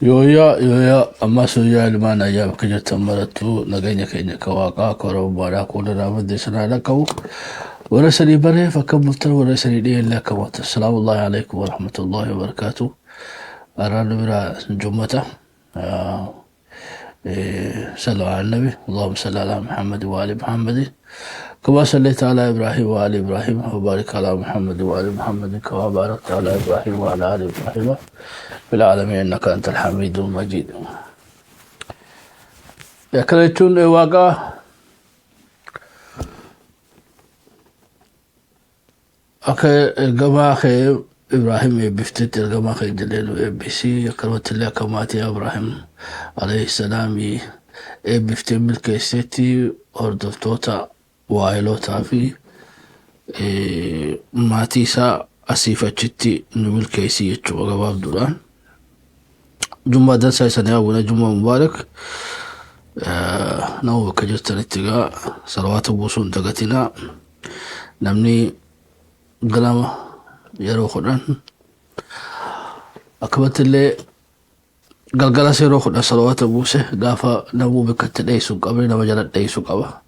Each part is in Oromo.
Yooyyaa yooyyaa ammas yooyyaa ilmaan ayyaa bakka jirtan marattuu nageenya keenya akka waaqaa akka oromummaadhaa akka walirraa madde sanaa dhaqqabu warra isanii bareef akka bultan warra isanii dhiyeellee akka moota salaamullaahi alaikum warahmatullaahi wabarakaatu arraa nu biraa jummata صلوا على النبي اللهم صل على محمد وآل محمد كما صليت على إبراهيم وآل إبراهيم وبارك على محمد وآل محمد كما باركت على إبراهيم وعلى آل إبراهيم في العالمين إنك أنت الحميد المجيد. Akkana jechuun waaqa akka ergamaa kee Ibraahim eebbiftetti ergamaa kee jedhee nu eebbisi akkanumatti illee akka maatii Abrahaam alayhi salaamii eebbiftee milkeessetti hordoftoota waayilotaa fi maatii isaa asiif achitti nu milkeessi jechuudha gabaabduudhaan. Jummaa dansaa isanii hawwina Jummaa Mubaarak. Nama bakka jirtanitti egaa salawaata buusuu hin dagatinaa. Namni ganama yeroo 10 akkamatti illee galgalas yeroo 10 salawaata buuse gaafa namuu bakka itti dheessu hin qabne nama jala dheessu qaba.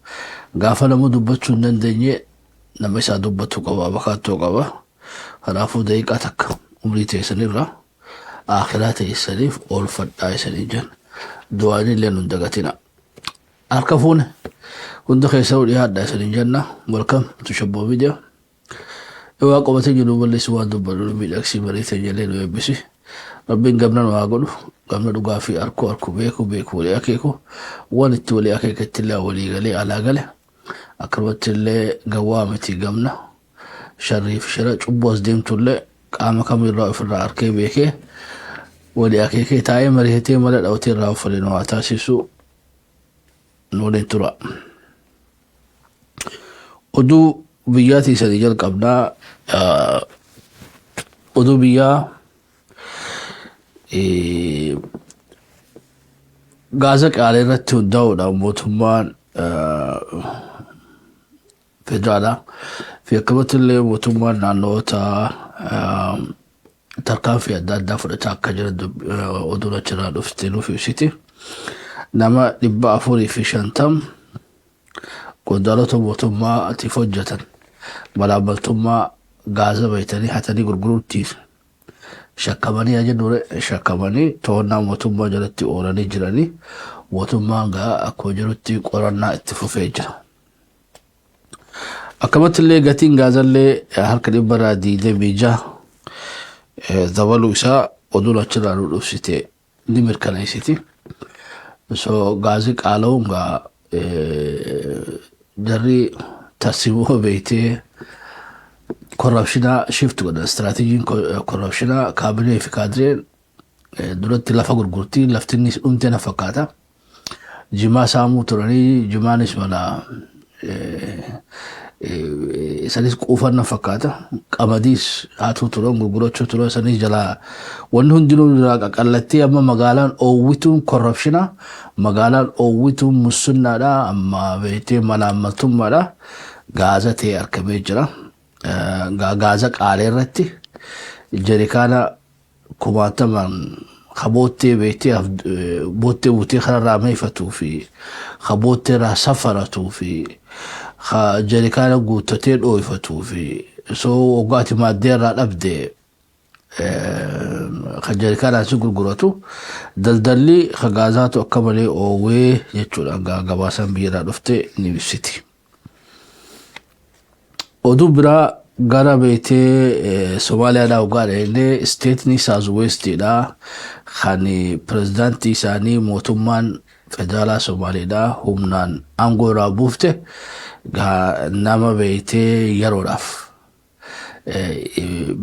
Gaafa namuu dubbachuu hin dandeenye nama isaa dubbatu qaba abakaattoo qaba. Kanaafuu daqiiqaa takka umrii teessanirraa aakhiraa teessaniif oolfadhaa isaniin jenna. Du'aanillee nun dagatina. Harka fuune hunda keessanuu dhiyaadha isaniin jenna. Welcome to Shabboo Media. Waa qabatee jiru balleessi waan dubbannu nu miidhagsii marii teenya illee nu eebbisi. Rabbiin gamna nu haa godhu. Gamna dhugaa fi arkuu arku beeku beeku walii akeeku. Waan itti walii akeeketti illee walii galee alaa gale. Akkanumatti illee gawwaa miti gamna. Sharrii fi shira cubbuu as deemtu illee qaama kamirraa ofirraa arkee beekee walii akeekee taa'ee mari'atee mala dhawatee irraa uffale nu haa taasisu nu waliin tura. Oduu biyyaatii sanii jalqabnaa. Oduu biyyaa gaaza qaalii irratti hundaa'uudhaan mootummaan federaalaa fi akkamatti illee mootummaan naannoota tarkaanfii adda addaa fudhachaa akka jiran oduun achirraa dhufte nuuf ibsiti. Nama 450 qondaalota mootummaatiif hojjetan malaammaltummaa gaaza baytanii hatanii gurguruutti shakkamanii haa jennu shakkamanii to'annaa mootummaa jalatti oolanii jiranii mootummaan gaa akkuma jirutti qorannaa itti fufee jira. Akkamatti illee gatiin gaazallee harka 26% dabaluu isaa oduun achirraa nu dhufsite ni mirkaneessiti. So gaazii qaala'uun gaa jarri tarsiimoo beektee korrapshinaa shift godhan istiraateejiin korrapshinaa kaabinee fi kaadireen duratti lafa gurgurtii lafti inni dhumtee na fakkaata. Jimaa saamuu turanii jimaanis mala isanis quufan na fakkaata. Qamadiis haatuu turan gurgurachuu turan isanis jalaa wanni hundinuu irraa qaqallattee amma magaalaan oowwituun korrapshinaa magaalaan oowwituun mussunnaadha amma beektee malaammaltummaadha gaaza ta'e argamee jira. Gaaza qaalee irratti jerikaana kumaatamaan ka boottee beektee boottee butee kanarraa meeyfatuu fi ka boottee irraa safaratuu fi ka jerikaana guuttatee dhooyfatuu fi soo waggaa ati maaddee irraa dhabde ka jerikaanaan si gurguratu daldalli ka gaazaatu akka malee oowwee jechuudha gabaasaan biyyarraa dhufte ni ibsiti. Oduu biraa gara beektee Somaaliyaadhaa hoggaa dhaqnee isteetni Saaz Weestiidha kan pirezidaantii isaanii mootummaan federaalaa Somaaliidha humnaan aangoo irraa buufte nama beektee yeroodhaaf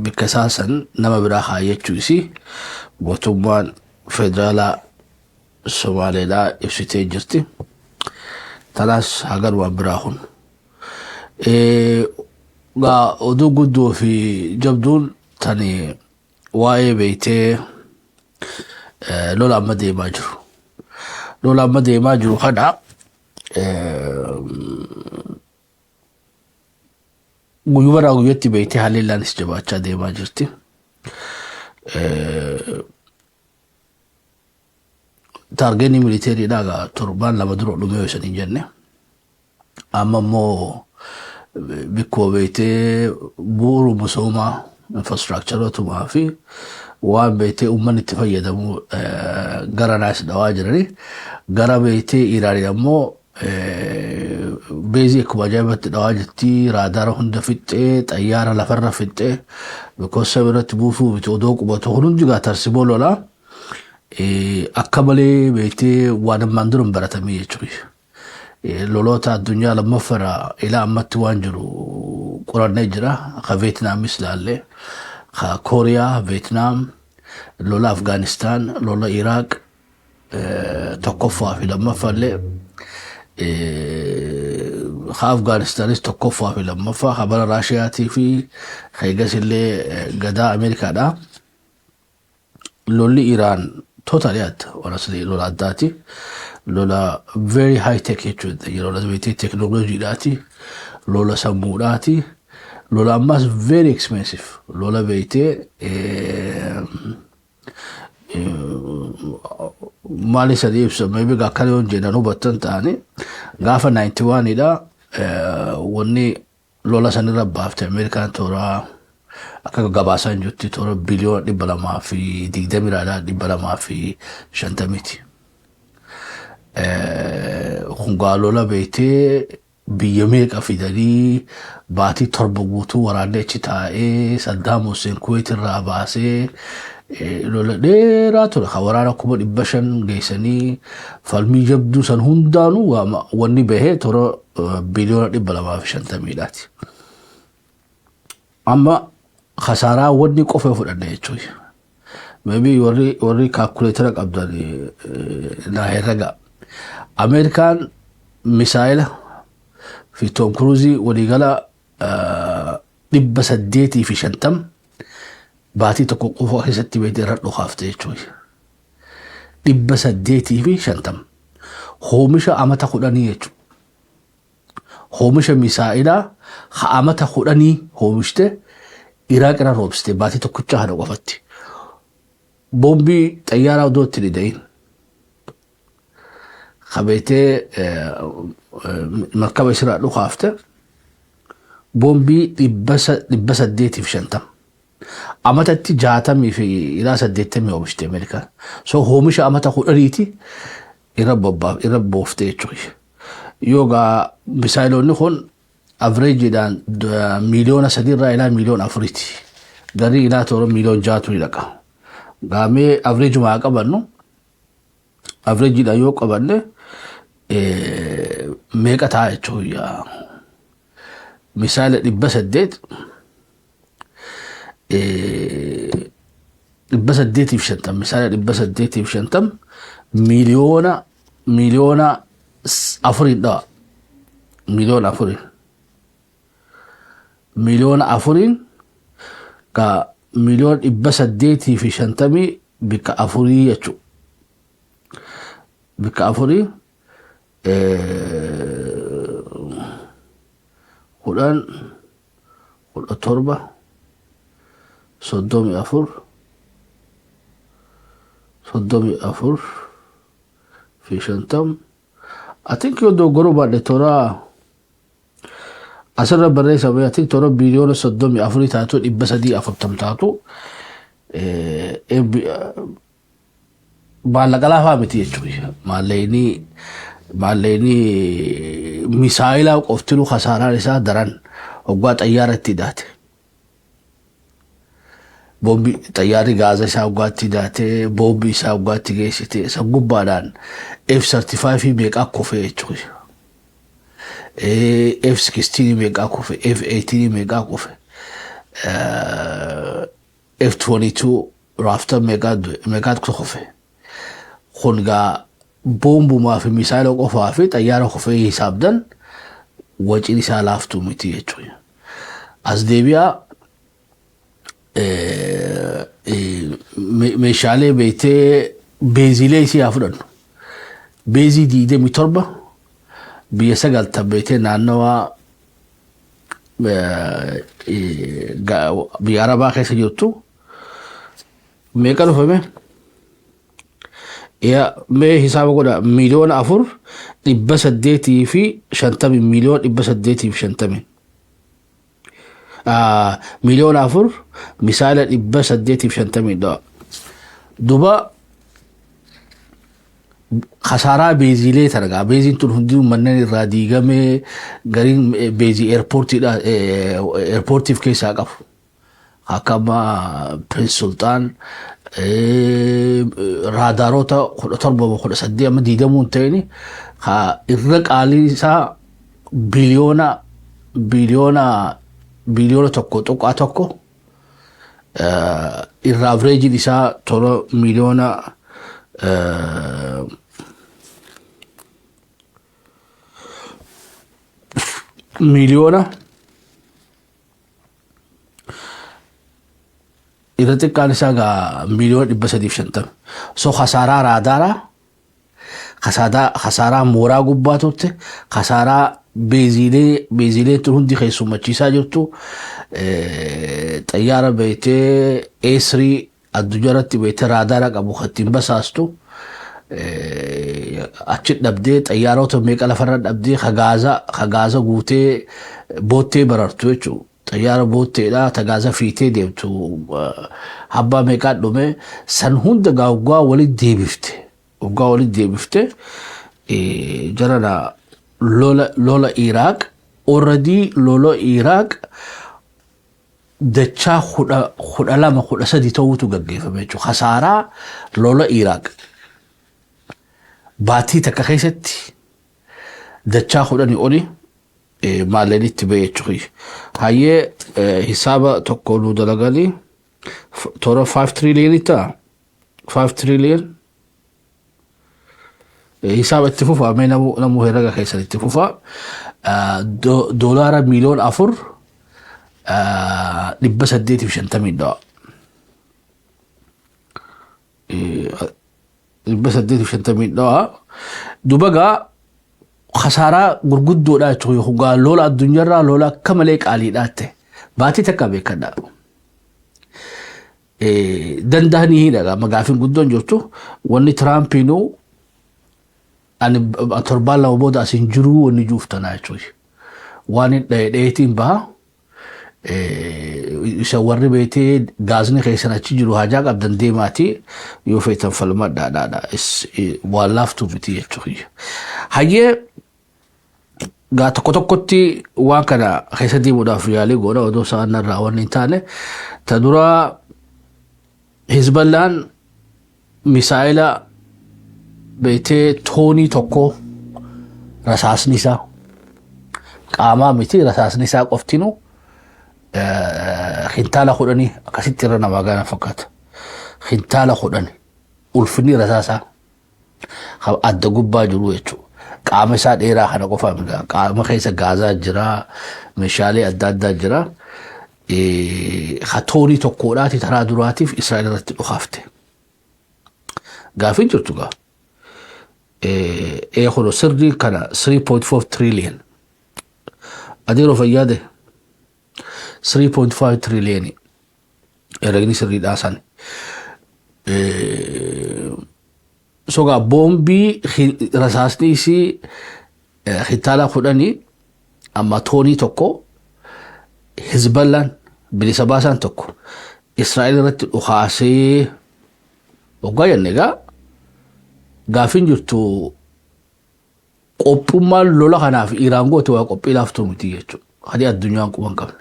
bikka isaa san nama biraa kaayyachuu isii mootummaan federaalaa Somaaleedhaa ibsitee jirti. Tanaas hagalumaan biraa kun. Gaa oduu guddoo fi jabduun tani waa'ee beektee lola amma deemaa jiru. Lola amma deemaa jiru kana guyyumarraa guyyatti beektee haleellaanis jabaachaa deemaa jirti. Targetni militarydhaa gaa torbaan 2 dura dhumee yoo isin jenne, amma immoo bikkuma beektee bu'uura misoomaa, infrastructureotumaa fi waan beektee uummanni itti fayyadamu gara naas dhawaa jirani. Gara beektee Iraanii ammoo base akkuma ajaa'ibatti dhawaa jirti. Raadaara hunda fixxee, xayyaara lafarra fixxee, because saba irratti buufuu miti odoo qubatu. Kun hundi gaa tarsimoo lolaa akka malee beektee waan ammaan dura hin baratamii jechuudha. Loloota addunyaa lammaffaarraa ilaa ammatti waan jiru qorannee jira. Ka Veetnaamis ilaallee, ka Kooriyaa, Veetnaam, lola Afgaanistaan, lola Iraaq tokkoffaa fi lammaffaallee, ka Afgaanistaanis tokkoffaa fi lammaffaa, ka bara Raashiyaatii fi ka eegas illee gadaa Ameerikaadha. Lolli Iraan totally adda, honestly, lola addaati. Lola very high tech jechuudha. Yeroo beektee teknooloojiidhaati. Lola sammuudhaati. Lola ammas very expensive. Lola beektee maali sadii ibsa, maybe akkana yoo jedhan hubattan ta'ani, gaafa 91 dha wanni lola sanirra baafte Ameerikaan toora akka gabaasaan jirti toora biliyoona 220 irraa 250ti. Kun lola beektee biyya meeqa fidanii baatii 7 guutuu waraanni achi taa'ee Saddaam Hussein Kuwait irraa baasee lola dheeraa ture, kan waraana 500,000 geessanii falmii jabduu san hundaanuu wanni bahee toora biliyoona 250dhaati. Amma kasaaraa wanni qofa fudhanne jechuudha. Maybe warri calculator qabdan naa herrega. Ameerikaan misaayila fi Tom Cruise waliigala 850 baatii 1 qofa keessatti beekte irra dhukaafte jechuudha. 850. Oomisha amata 10 jechuudha. Oomisha misaa'ilaa ha amata 10 oomishte Iraaq irra roobsite baatii tokkicha kana qofatti. Boombii xayyaaraa odoo itti dida'in. Qabeetee markaba isirraa dhukaafte boombii 850. Amatatti 60 fi ilaa 80 oomishte Ameerikaan. So oomisha amata 10ti irra bobbaaf irra boofte jechuudha. Yoogaa misaayiloonni kun averageiidhaan miiliyoona 3 irraa ilaa miiliyoona 4ti. Garii ilaa toora miiliyoona 6tu ni dhaqa. Gaamee averageumaa haa qabannu, averageiidhaan yoo qabanne meeqa ta'a jechuudha. Misaayila 800, 850, misaayila 850 miiliyoona 4n dhawa. Miiliyoona 4n. Miiliyoona 4n ka miiliyoona 850 bikka afurii jechuudha. Bikka afurii 10, 17, 34, 34 fi 50. I think yoo dogoggoruu baadhe toora asirra barreessame, I think toora biliyoona 34 taatu, 340 taatu, maallaqa laafaa miti jechuudha. Maallaqni misaayilaa qoftinuu kasaaraan isaa daran hoggaa xayyaara itti hidhaate. Boombi xayyaarri gaaza isaa hoggaatti hidhaate, boombi isaa hoggaatti geessite, isa gubbaadhaan F-35 meeqaa kufee jechuudha. F-16 meeqaa kufe, F-18 meeqaa kufe, F-22 Raptor meeqaatu kufe. Kun gaa boombumaa fi misaayila qofaa fi xayyaara kufee hisaabdan waciin isaa laaftuu miti jechuudha. As deebi'aa, meeshaalee beektee baseiilee isii haa fudhannu. Base 27 biyya sagaltan beektee naannawaa biyya Arabaa keessa jirtu meeqa dhufame? Yaa, mee hisaaba godha, 4,850,000, 850,000,000, 4 miliyoona misaayila 850 dhawa. Duba kasaaraa beeziilee tana, beeziin tun hundi manneen irraa diigamee, gariin beezii airportiidha, airportiif keessaa qabu. Akka amma Prince Sultaan raadaarota 17, 18, amma diigamuu hin ta'in, irra qaalii isaa biliyoona 1.1, irra averageiin isaa tola miliyoona miliyoona irra xiqqaan isaa gaa 350,000,000. So kasaaraa raadaaraa, kasaaraa mooraa gubbaa turte, kasaaraa beeziilee tun hundi keessummachiisaa jirtu, xayyaara beektee A3 addunyaa irratti beektee raadaara qabu kan ittiin basaastu achi dhabdee, xayyaarota meeqa lafarra dhabdee, ka gaaza guutee boottee barartu jechuudha. Xayyaara bootteedha ta gaaza fiitee deemtu habbaa meeqaa dhume. San hunda gaa waggaa walitti deebifte, jarana lola Iraaq already lola Iraaq dachaa 12, 13 ta'uutu gaggeeffame jechuudha. Kasaaraa lola Iraaq baatii takka keessatti dachaa 10 oli maalleen itti ba'e jechuudha. Hayyee, hisaaba tokko nu dalaganii toora 5 trillion ta'a. 5 trillion hisaaba itti fufa, mee namuu herrega keessan itti fufa. Doolaara 4,850,000 dhawa. 850 dhawa. Duba gaa kasaaraa gurguddoodha jechuudha. Gaa lola addunyaarraa lola akka malee qaaliidhaa ta'e. Baatii takka beekadha. Danda'anii hidha magaafiin guddoon jirtu, wanni Tiraampiinuu ani torbaan 2 booda asin jiruu wanni juuftanaa jechuudha. Waan hin dheetiin baha. Isa warri beetee gaazni keessan achi jiru hajaa qabdan deemaati, yoo feetan falmadhaadhaadha. Waan laaftuu miti jechuudha. Hayyee, gaa tokko tokkotti waan kana keessa deemuudhaaf yaalii goona, odoo isaan irraa wanni hin taane. Ta dura Hizballaan misaayila beetee toonii 1, rasaasni isaa qaamaa miti, rasaasni isaa qoftinu kintaala 10 akkasitti irra namaa gana fakkaata. Kintaala 10 ulfinni rasaasaa adda gubbaa jiru jechuudha. Qaama isaa dheeraa kana qofa, qaama keessa gaazaa jira, meeshaalee adda addaa jira. Toonii tokkodhaati taraa duraatiif Israa'el irratti dhukaafte. Gaafiin jirtu gaa. Ee, kun sirrii kana 3.4 trillion. Adeeroo fayyaade, 3.5 trillion herregni sirriidhaa san. Sogaa boombii rasaasni isii kintaala 10, amma toonii 1, Hizballaan bilisa baasaan tokko Israa'el irratti dhukaasee waggaa jenne, egaa gaafiin jirtu qophummaan lola kanaaf Iraan goote waa qophii laaftuu miti jechuudha. Hadi addunyaan quban qabne.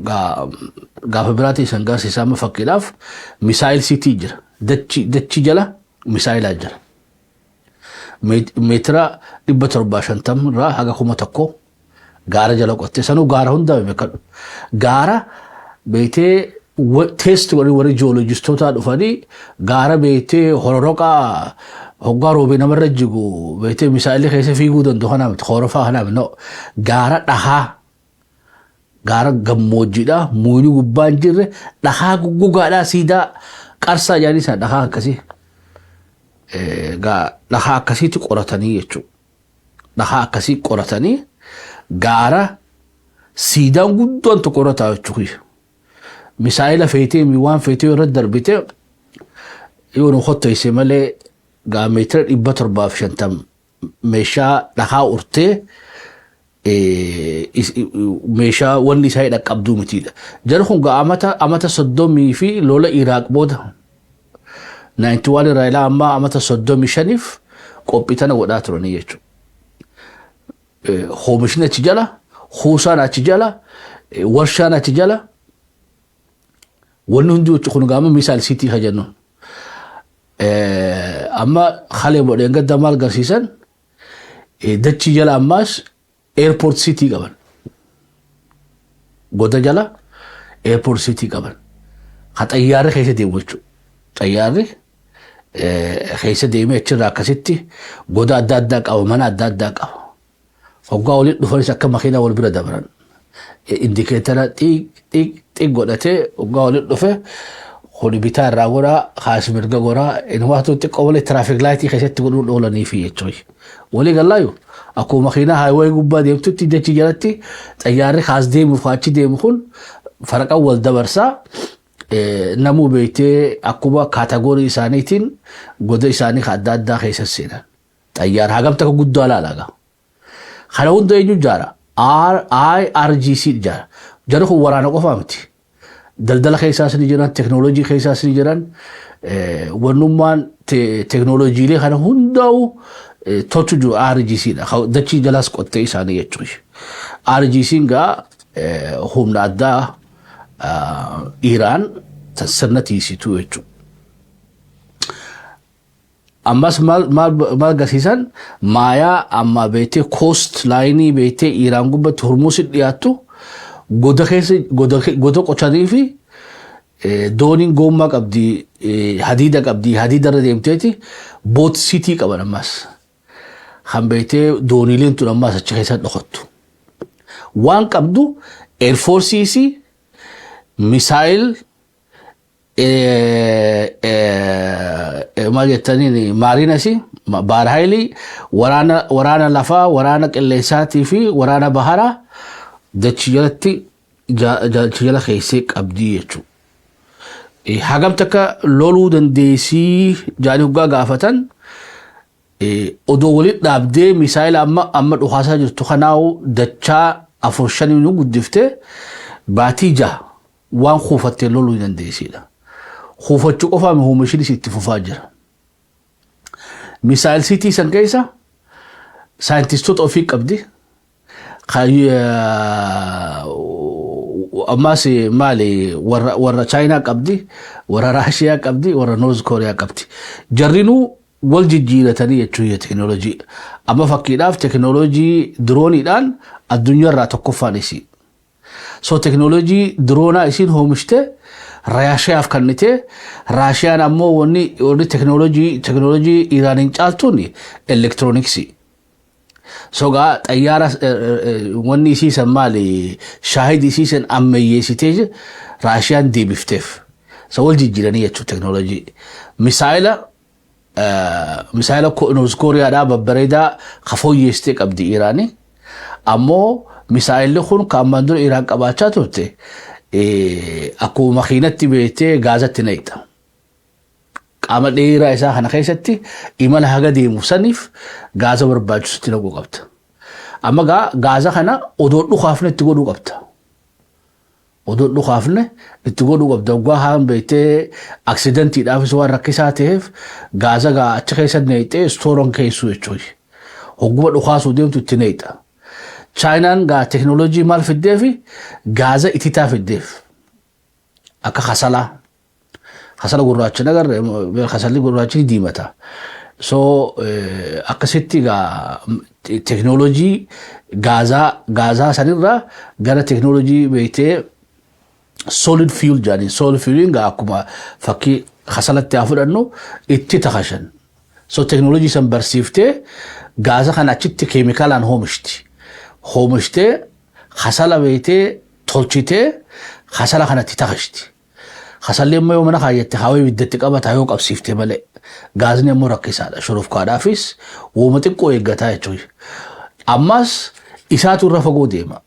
Gaafa biraatii san gaasisaa, amma fakkiidhaaf missile city jira. Dachi jala misaayilaa jira. Meetira 750 irraa haga 1000 gaara jala qottee, sanuu gaara hundaa beekadhu. Gaara beektee test warri jiyoolojistootaa dhufanii gaara beektee hororoqaa hoggaa roobee namarra jigu beektee misaayilli keessa fiiguu danda'u kanaa miti, horofaa kanaa miti, no, gaara dhahaa, gaara gammoojjiidha, muyni gubbaa hin jirre, dhahaa guggugaadhaa, siidaa qarsaa jedhanii sana, dhahaa akkasii dhahaa akkasiitti qoratanii jechuudha. Dhahaa akkasii qoratanii gaara siidaan guddoon tokko irra taa'u jechuudha. Misaayila feetee waan feetee irra darbite Yoo nu hottoyse malee gaa meetira 750 meeshaa dhakaa urtee meeshaa wanni isaa dhaqqabduu mitiidha. Jarri kun gaa amata 30 fi lola Iraaq booda 91 irraa ilaa ammaa amata 35f qophii tana godhaa turanii jechuudha. Oomishni achi jala, kuusaan achi jala, warshaan achi jala, wanni hundi kun gaama missile city ka jennu. Amma halee bodheen gadda maal garsiisan? Dachii jala ammaas airport city qaban. Goda jala airport city qaban. Ka xayyaarri keessa deemu jechuudha. Xayyaarri keessa deemee achirraa akkasitti goda adda addaa qaba, mana adda addaa qaba. Hoggaa walitti dhufanis akka makiinaa wal bira dabran. Indicator xiiq xiiq xiiq godhatee hoggaa walitti dhufe, kuni bitaa irraa godhaa, kaas mirga godhaa, inumaatu xiqqoo malee traffic light keessatti godhuun oolanii fi jechuudha. Walii gallaayu akkuma makiinaa highway gubbaa deemtutti dachii jalatti xayyaarri kaas deemuuf achi deemu kun faraqan wal dabarsaa, namuu beektee akkuma category isaaniitiin goda isaanii adda addaa keessa seenan. Xayyaara hagam takka guddaa laala. Kana hunda eenyu ijaara? IRGC ijaara. Jarri kun waraana qofaa miti. Daldala keessaas ni jiran, teknooloojii keessaas ni jiran, wannummaan teknooloojiilee kana hundaa'u tolchu jiru IRGC dha. Dachii jalaas qottee isaanii jechuudha. IRGC'n gaa humna addaa Iraan sirna tiisituu jechuudha. Ammas maal maal agarsiisan? Maayaa amma beektee coast line beektee Iraan gubbatti Hormuusi dhiyaattu goda keessa goda qotanii fi dooniin goommaa qabdi, hadiida qabdi, hadiida irra deemteeti boat city qaban ammas. Kan beektee dooniileen tun ammas achi keessa dhokattu. Waan qabdu air force, missile, maal jettaniin, marinasi, baarhaayilii, waraana lafaa, waraana qilleensaatii fi waraana baharaa dachii jalatti dachii jala keessee qabdii jechuudha. Hagam takka loluu dandeessii jaanii hoggaa gaafatan, odoo walitti dhaabdee missile amma amma dhukaasaa jirtu kanaa'u dachaa afur shanii nu guddiftee baatii 6 waan kuufattee loluu dandeessiidha. Kuufachuu qofaa oomishinis itti fufaa jira. Missile city san keessa saayintistoota ofii qabdi. Ammas maali, warra Chaayinaa qabdi, warra Raashiyaa qabdi, warra North Kooriyaa qabdi. Jarrinuu wal jijjiiratanii jechuudha teknooloojii. Amma fakkiidhaaf teknooloojii dirooniidhaan addunyaarraa tokkoffaan isii. So teknooloojii diroonaa isiin oomishte Raashiyaaf kennite. Raashiyaan ammoo wanni teknooloojii Iraaniin caaltuun elektirooniksii. So gaa xayyaara wanni isiisan maali, Shaahid isiisan ammayyeessitee Raashiyaan deebifteef. So wal jijjiiranii jechuudha teknooloojii. Missile North Kooriyaadhaa babbareedaa ka fooyyeessitee qabdi Iraanii. Ammoo missaayilli kun kan ammaan dura Iraan qabaachaa turte akkuma makiinatti beektee gaazatti naqxa. Qaama dheeraa isaa kana keessatti imala haga deemu saniif gaaza barbaachisutti naquu qabda. Amma gaa gaaza kana odoo dhukaafne itti godhuu qabda. Odoo dhukaafne itti godhuu qabda. Waggaa haan beektee accidentiidhaafis waan rakkisaa ta'eef gaaza gaa achi keessa naqxee stooron keessuu jechuudha. Hogguma dhukaasuu deemtu itti naqxa. Chaayinaan gaa teknooloojii maal fiddeefi? Gaaza ititaa fiddeef. Akka kasalaa. Kasala gurraacha nagarre, kasalli gurraachi ni diimata. So akkasitti gaa teknooloojii gaazaa sanirraa gara teknooloojii beektee solid fuel jedhanii, solid fueliin gaa akkuma fakkii kasalatti haa fudhannu itti takashan. So teknooloojii san barsiiftee gaaza kana achitti keemikaalaan oomishti. Oomishtee kasala beektee tolchitee kasala kanatti takashti. Kasalli immoo yoo mana kaayyatte hawaa ibiddatti qabata yoo qabsiifte malee. Gaazni immoo rakkisaadha. Shurufkaadhaafis wooma xiqqoo eeggataa jechuudha. Ammas isaatu irra fagoo deema.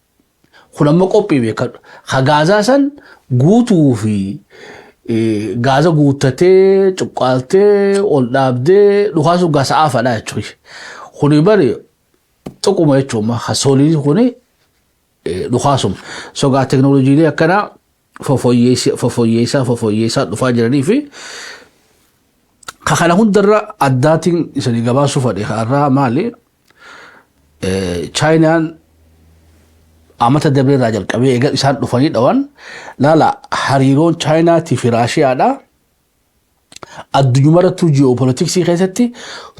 Kun amma qophii beekadhu. Ha gaazaa san guutuu fi Gaaza guuttatee cuqqaaltee ol dhaabdee dhukaasuun gaasa aafadha jechuudha. Kuni bari tuquma jechuudha. Hasooliin kuni dhukaasuma. So gaa teknooloojiilee akkanaa fofoyyeessaa fofoyyeessaa dhufaa jiranii fi kana hundarra addaatiin isanii gabaasuu fadhe har'aa maali? Chaayinaan amata dabree irraa jalqabee eega isaan dhufanii dhawan, laala, hariiroon Chaayinaatii fi Raashiyaadha. Addunyaarrattuu ji'oopolitiksii keessatti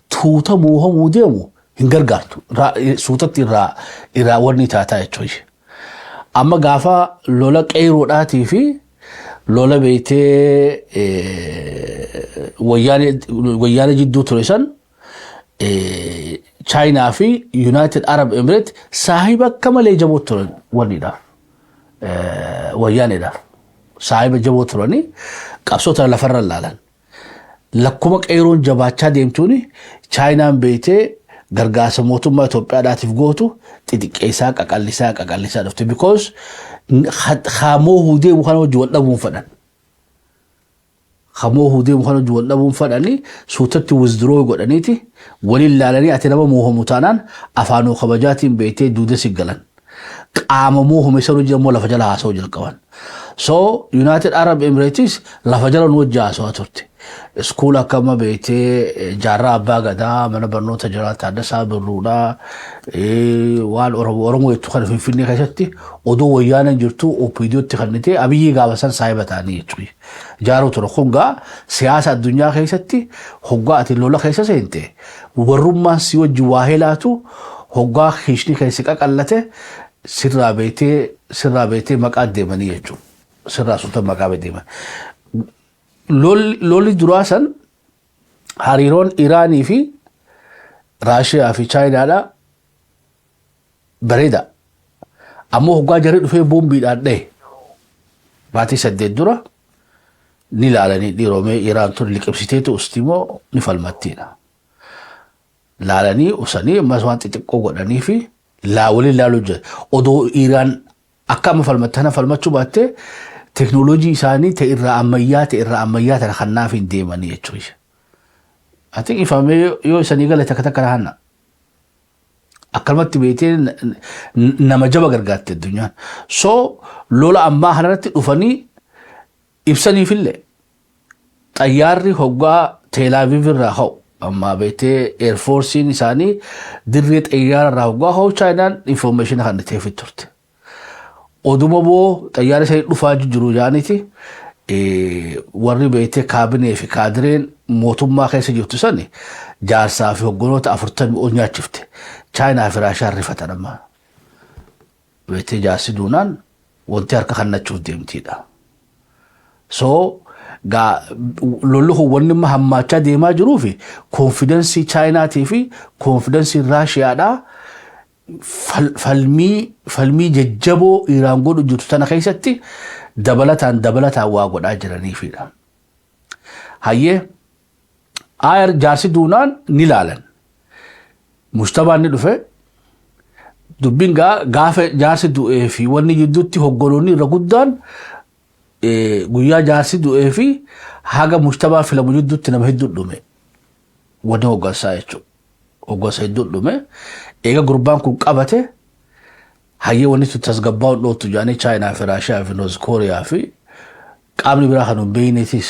tuuta moohamuu deemu hin gargaartu. Suutatti irraa wanni taataa jechuudha. Amma gaafa lola qeeroodhaatii fi lola beektee wayyaanee jidduu ture san, Chaayinaa fi United Arab Emirates saahiba akka malee jaboo turan wanniidhaaf. Wayyaaneedhaaf. Saahiba jaboo turanii qabsoota lafarra laalan. Lakkuma qeeroon jabaachaa deemtuuni Chaayinaan beektee gargaarsa mootummaa Itoophiyaadhaatiif gootu xixiqqeessaa, qaqallisaa qaqallisaa dhufte. Because hamoo deemu kana wajji wal dhabuun fadhan. Hamoo deemu kana wajji wal dhabuun fadhanii suutatti withdraw godhaniiti waliin laalanii, ati nama moohamu taanaan afaanuu kabajaatiin beektee duuda si galan. Qaama moohame san hojii ammoo lafa jala haasa'uu jalqaban. So United Arab Emirates lafa jala nu wajji haasawaa turte. Iskuula akka amma beektee Jaarraa Abbaa Gadaa, mana barnoota jiraa Taaddasaa Birruudhaa, waan Oromoo jettu kana Finfinnee keessatti odoo wayyaaneen jirtu OPDOtti kennitee Abiyyii gaafa san saahiba ta'anii jechuudha. Jaaruu ture kun gaa siyaasa addunyaa keessatti hoggaa ati lola keessa seente warrummaan si wajji waa helaatu, hoggaa hiishni keessi qaqallate sirraa beektee maqaa deemanii jechuudha. Sirraa sultan maqaa deeman. Lolli duraa san hariiroon Iraanii fi Raashiyaa fi Chaayinaadha bareeda. Ammoo hoggaa jarri dhufee boombiidhaan dhahe baatii 8 dura ni laalanii, dhiiromee Iraan tun liqimsiteetu ustimoo ni falmattiidha. Laalanii usanii ammas waan xixiqqoo godhanii fi laa waliin laaluu jira. Odoo Iraan akka amma falmatte kana falmachuu baattee teknooloojii isaanii ta'e irraa ammayyaa ta'e irraa ammayyaa tana kannaaf hin deemanii jechuudha. Ati ifamee yoo isanii gale takka takka hanna. Akkanumatti beektee nama jaba gargaarte addunyaan. So lola ammaa kanarratti dhufanii ibsaniifillee xayyaarri hoggaa Teelaaviv irraa ka'u, amma beektee air forceiin isaanii dirree xayyaara irraa hoggaa ka'u, Chaayinaan information kan ta'eef turte. Oduma boo xayyaarri isaanii dhufaa jiru jaaniiti warri beektee kaabinee fi kaadireen mootummaa keessa jirtu sani jaarsaa fi hogganoota 40 ol nyaachifte. Chaayinaa fi Raashaan rifatan amma. Beektee jaarsi duunaan wanti harka kannachuuf deemtiidha. So gaa lolli kun wanni amma hammaachaa deemaa jiruu fi confidence Chaayinaatii fi confidence Raashiyaadhaa falmii jajjaboo Iraan godhu jirtu tana keessatti dabalataan dabalataan waa godhaa jiraniifidha. Hayyee, ayar jaarsi duunaan ni laalan. Mustabaan ni dhufe. Dubbiin gaa gaafa jaarsi du'ee fi wanni jidduutti hogganoonni irra guddaan guyyaa jaarsi du'ee fi haga mustabaa filamu jidduutti nama hedduu dhume. Wanni hoggansaa jechuudha. Hoggansa hedduu dhume. Eega gurbaan kun qabate, hayyee, wanni tun tasgabbaa'uun dhoottu jedhanii Chaayinaa fi Raashiyaa fi North Kooriyaa fi qaamni biraa kan hin beeknetis,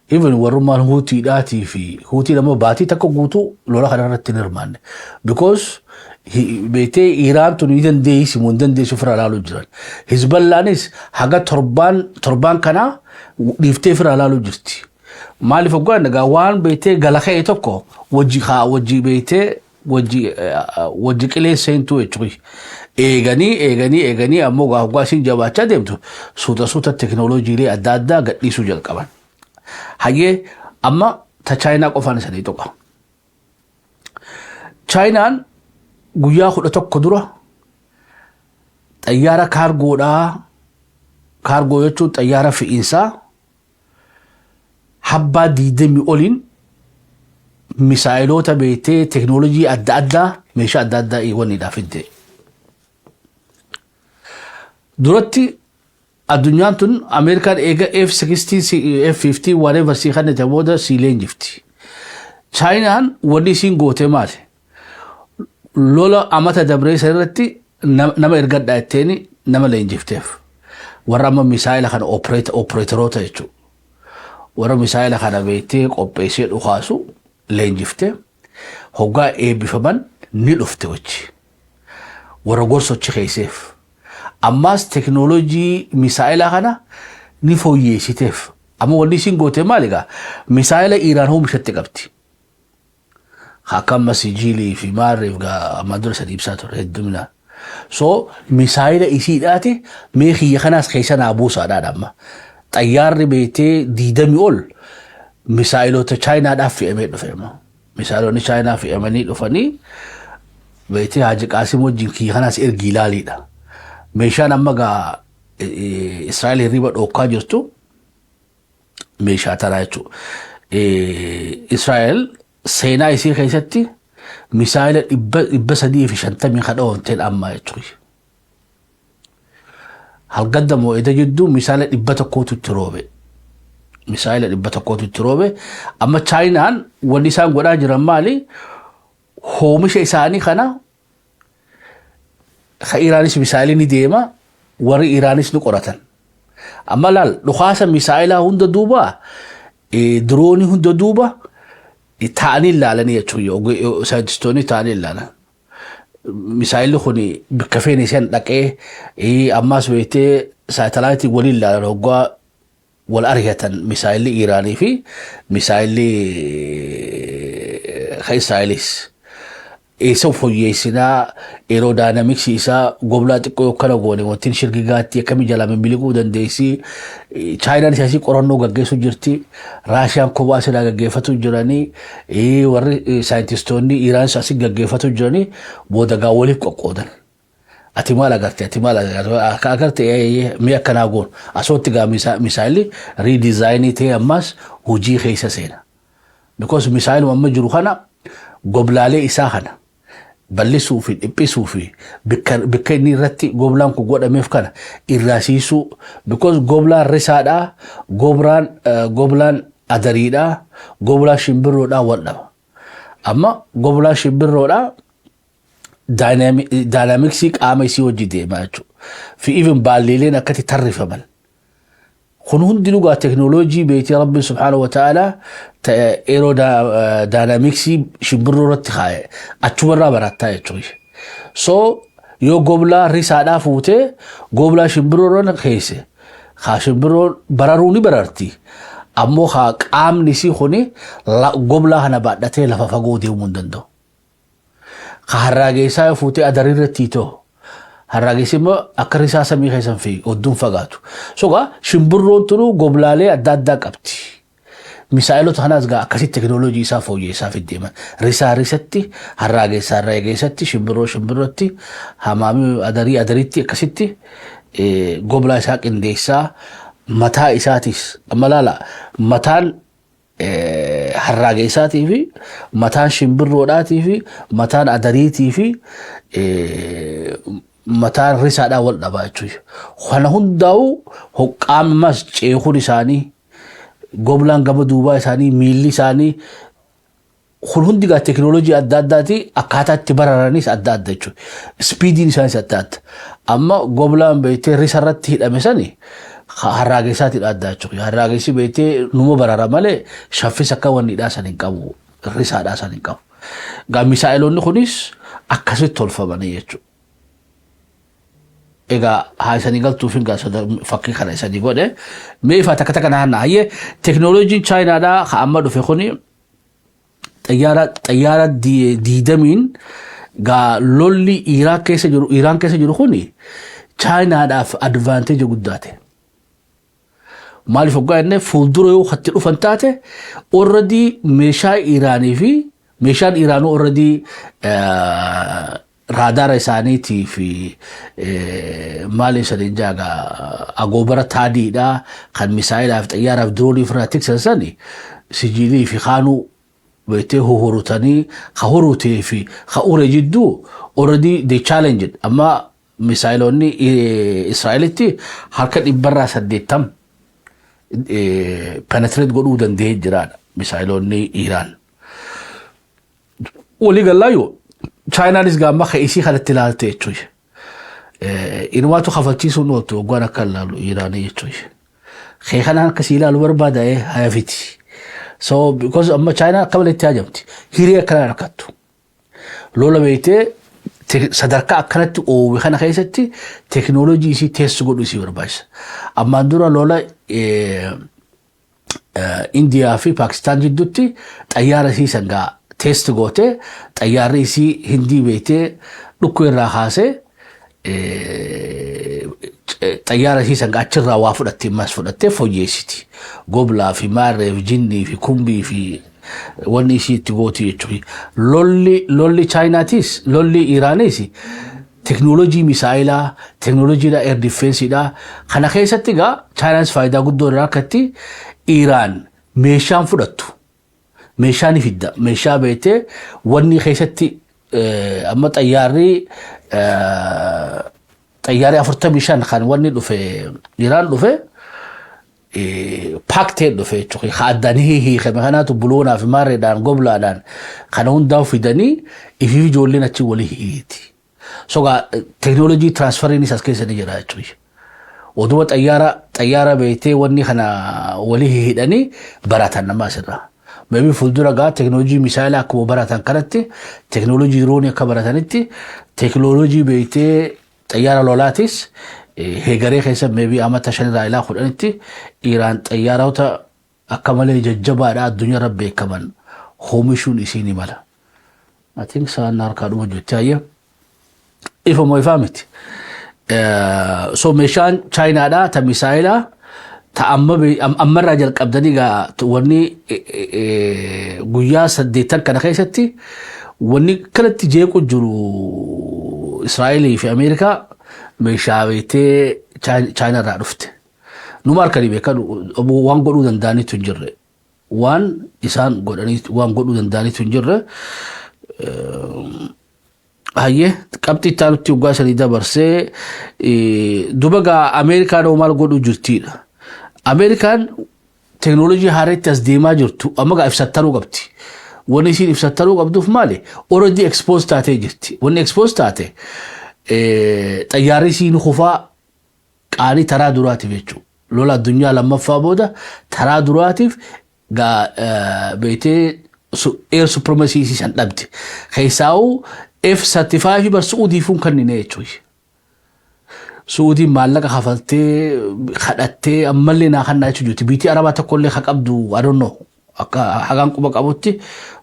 even warrummaan Huutiidhaatii fi Huutiin ammoo baatii takka guutuu lola kana irratti hin hirmaanne. Because beektee Iraan tun ni dandeessi moo hin dandeessu ofirraa ilaaluu jiran. Hizballaanis haga torbaan kanaa dhiiftee ofirraa ilaaluu jirti. Maaliif hoggaa egaa waan beektee gala ka'e tokko wajji haa wajji beektee wajji qilee seentuu jechuudha. Eeganii eeganii eeganii ammoo hoggaa isiin jabaachaa deemtu suuta suuta teknooloojiilee adda addaa gadhiisuu jalqaban. Hayyee, amma ta Chaayinaa qofaan isanii tuqa. Chaayinaan guyyaa 11 dura xayyaara cargodhaa, cargo jechuun xayyaara fe'iinsaa, habbaa 20 oliin misaayiloota beektee teknoolojii adda addaa, meeshaa adda addaa wanniidhaaf fidde. Duratti Addunyaan tun, Ameerikaan eega F-16, F-15, whatever sii kannite booda sii leenjifti. Chaayinaan wanni isiin goote maali? Lola amata dabree san irratti nama ergadhaa jetteeni nama leenjifteef. Warra amma misaayila kana operatoroota jechuudha. Warra misaayila kana beektee qopheessee dhukaasu leenjiftee, hoggaa eebbifaman ni dhufte wajji. Warra gorsochi keesseef. Ammaas teknoolojii misaayila kana ni fooyyeessiteef. Amma wanni isiin goote maali egaa? Misaayila Iiraan oomishatti qabdi. Akka amma sijiilii fi maarreef gaa ammaan dura sadi ibsaa ture hedduminaan. So misaayila isiidhaati mee kiyya kanaas keessa naa buusaadhaan amma. Xayyaarri beektee 20 ol misaayilota Chaayinaadhaaf fe'amee dhufe amma. Misaayilonni Chaayinaa fe'amanii dhufanii beektee Haaji Qaasim wajjin kiyya kanaas ergi ilaaliidha. Meeshaan amma gaa Israa'el hirriba dhookkaa jirtu meeshaa tanaa jechuudha. Israa'el seenaa isii keessatti misaayila 350 kan dhoofteen ammaa jechuudha. Halkan dammoo eda jidduu misaayila 100tu itti roobe. Misaayila 100tu itti roobe. Amma Chaayinaan wanni isaan godhaa jiran maali? Oomisha isaanii kana ka Iraanis misaayilii ni deema, warri Iraanis ni qoratan. Amma laal, dhukaasa misaayilaa hunda duuba, diroonii hunda duuba ta'anii ilaalanii jechuudha. Saayintistoonni ta'anii ilaalan. Misaayilli kun bakka feene isaan dhaqee, ammas beektee saatalaayitii waliin ilaalan, hoggaa wal argatan misaayilli Iraanii fi misaayilli Israa'elis. Eessa fooyyeessinaa, aerodynamicsii isaa goblaa xiqqoo yoo goone wantiin shirgigaatti akkamii jalaa mimiliquu dandeessi. Chaayinaan isasii qorannoo gaggeessuu jirti. Raashiyaan kophaa silaa gaggeeffatu jiranii. Warri saayintistoonni Iraan asii gaggeeffatu jiranii, booda gaa waliif qoqqoodan. Ati maal agarte? Ati maal agarte? Agarte mi'a akkanaa goon. Asootti gaa misaayilli redesignii ta'e ammas hojii keessa seena. Because misaayiluma amma jiru kana goblaalee isaa kana bal'isuu fi dhiphisuu fi bakka inni irratti goblaan kun godhameef kana irraa siisuu, because goblaan risaadhaa, goblaan adariidhaa, goblaan shimbirroodhaa wal dhaba. Amma goblaan shimbirroodhaa dynamicsii qaama isii hojii deemaa jechuudha. Fi even baalleeleen akkatti tarrifaman. Kun hundi dhugaa teknooloojii beektii Rabbi subhaanahu wa ta'ala aerodynamicsii shimbirroo irratti kaaye achumarraa barattaa jechuudha. So yoo goblaa risaadhaa fuutee goblaa shimbirroo irra keesse, haa shimbirroon bararuu ni bararti. Ammoo haa qaamni isii kuni goblaa kana baadhatee lafa fagoo deemuu hin danda'u. Ka harraageessaa yoo fuutee adarii irratti too, harraagessi immoo akka risaa samii keessan fi odduun fagaatu. So gaa shimbirroon tunuu goblaalee adda addaa qabdi. Misaa'ilota kanaas gaa akkasitti teknooloojii isaa fooyyessaa deeman. Risaa risatti, harraageessaa harraageessatti, shimbirroo shimbirrootti, hamaamii adarii adariitti akkasitti goblaa isaa qindeessaa, mataa isaatis amma laala, mataan harraageessaatii fi mataan shimbirroodhaatii fi mataan adariitii fi mataan risaadhaa wal dhabaa jechuudha. Kana hundaa'u qaammas ceekuun isaanii, goblaan gama duubaa isaanii, miilli isaanii kun hundi gaa teknooloojii adda addaati, akkaataa itti bararanis adda adda jechuudha. Speediin isaanis adda adda. Amma goblaan beektee risa irratti hidhame sani harraageessaatiidha adda jechuudha. Harraagessi beektee numa barara malee shaffisa akka wanniidhaa san hin qabu. Risaadhaa san hin qabu. Gaa misaa'eloonni kunis akkasitti tolfamanii jechuudha. Egaa haa isanii galtuuf hin fakkii kana isanii godhe. Mee ifaa takka takka naannaa hayyee, teknooloojiin Chaayinaadhaa ka amma dhufe kuni xayyaara 20n gaa lolli Iraak keessa jiru, Iraan keessa jiru kuni Chaayinaadhaaf advantage guddaa ta'e. Maaliif hoggaa jennee, fuuldura yoo hatti dhufan taate, already meeshaa Iraanii fi meeshaan Iraanuu already raadaara isaaniitii fi maali isaniin jaaga agoobara taadiidha kan misaayilaaf, xayyaaraaf, diroonii ofirraa tiksan sani, sijiilii fi kaanuu beektee huhurutanii, ka hurutee fi ka ure jidduu already they challenged amma. Misaayiloonni Israa'elitti harka 80% penetrate godhuu danda'ee jiraadha misaayiloonni Iraan. Walii galaayyuu Chaayinaanis gaamma ka isii kanatti ilaalte jechuudha. Inumaatu kafalchiisuun ooltu waggaan akka ilaalu Iraanii jechuudha. Kee kanaan akkasii ilaalu barbaada hayafiti. So because amma Chaayinaan akka malee itti hajamti. Hiree akkanaan harkattu. Lola beektee sadarkaa akkanatti oowwe kana keessatti teekinooloojii isii teessu godhu isii barbaachisa. Ammaan dura lola Indiyaa fi Paakistaan jidduutti xayyaara isii sangaa test gootee, xayyaarri isii Hindii beektee dhukkoo irraa kaasee xayyaara isii sangaa achirraa waa fudhattee mas fudhattee fooyyeessiti. Goblaa fi maarree fi jinnii fi kumbii fi wanni isii itti gooti jechuudha. Lolli Chaayinaatis, lolli Iraanis teknoolojii misaayilaa, teknoolojiidha, air defense iidha. Kana keessatti egaa Chaayinaanis faayidaa guddoo irraa akkatti Iraan meeshaan fudhattu. Meeshaa ni fidda. Meeshaa beektee wanni keessatti amma xayyaarri 45 kan wanni dhufe Iraan dhufe paaktee dhufe jechuudha. Ka addaan hiikame kanaatu buloonaa fi maarreedhaan goblaadhaan kana hundaa fidanii ifiif ijoolleen achi walii hiiti. Sogaa teknoolojii transfer iinis as keessa ni jira jechuudha. Oduma xayyaara beektee wanni kana walii hidhanii baratan nama asirraa. Maybe fuuldura gaa teknoolojii misaayilaa akkuma baratan kanatti, teknoolojii diroonii akka baratanitti, teknoolojii beektee xayyaara lolaatis heegaree keessa maybe amata 5 irraa ilaa 10tti Iraan xayyaarota akka malee jajjabaadha addunyaarra beekaman oomishuun isii ni mala. I think sa'aan harkaa dhuma jirti hayya. Ifa moo ifaa miti? So meeshaan Chaayinaadhaa ta misaayilaa ta ammarraa jalqabdanii gaa wanni guyyaa 8 kana keessatti wanni kanatti jeequ jiru Israa'elii fi Ameerikaa meeshaa beektee Chaayinaarraa dhufte. Numa harkanii beekan waan godhuu danda'anitu hin jirre. Waan isaan godhanii waan godhuu danda'anitu hin jirre. Hayyee, qabxii itti aanutti waggaa 3 dabarsee duba gaa Ameerikaan hoo maal godhuu jirtiidha. Ameerikaan teeknooloojii haareetti as deemaa jirtu amma gaa ibsattanuu qabdi. Wanni isiin ibsattanuu qabduuf maali? Already expose taatee jirti. Wanni expose taate xayyaarri isiin kufaa qaanii taraa duraatiif jechuudha. Lola addunyaa lammaffaa booda taraa duraatiif gaa beektee air supremacy isii san dhabde. Keessaa'uu F-35 bar Su'uudiifuun kennine jechuudha. Su'uudiin maallaqa kafaltee kadhattee ammallee naa kannaa jechuudha. Biitii Arabaa tokkollee ka qabdu, I don't know. Akka hagaan quba qabutti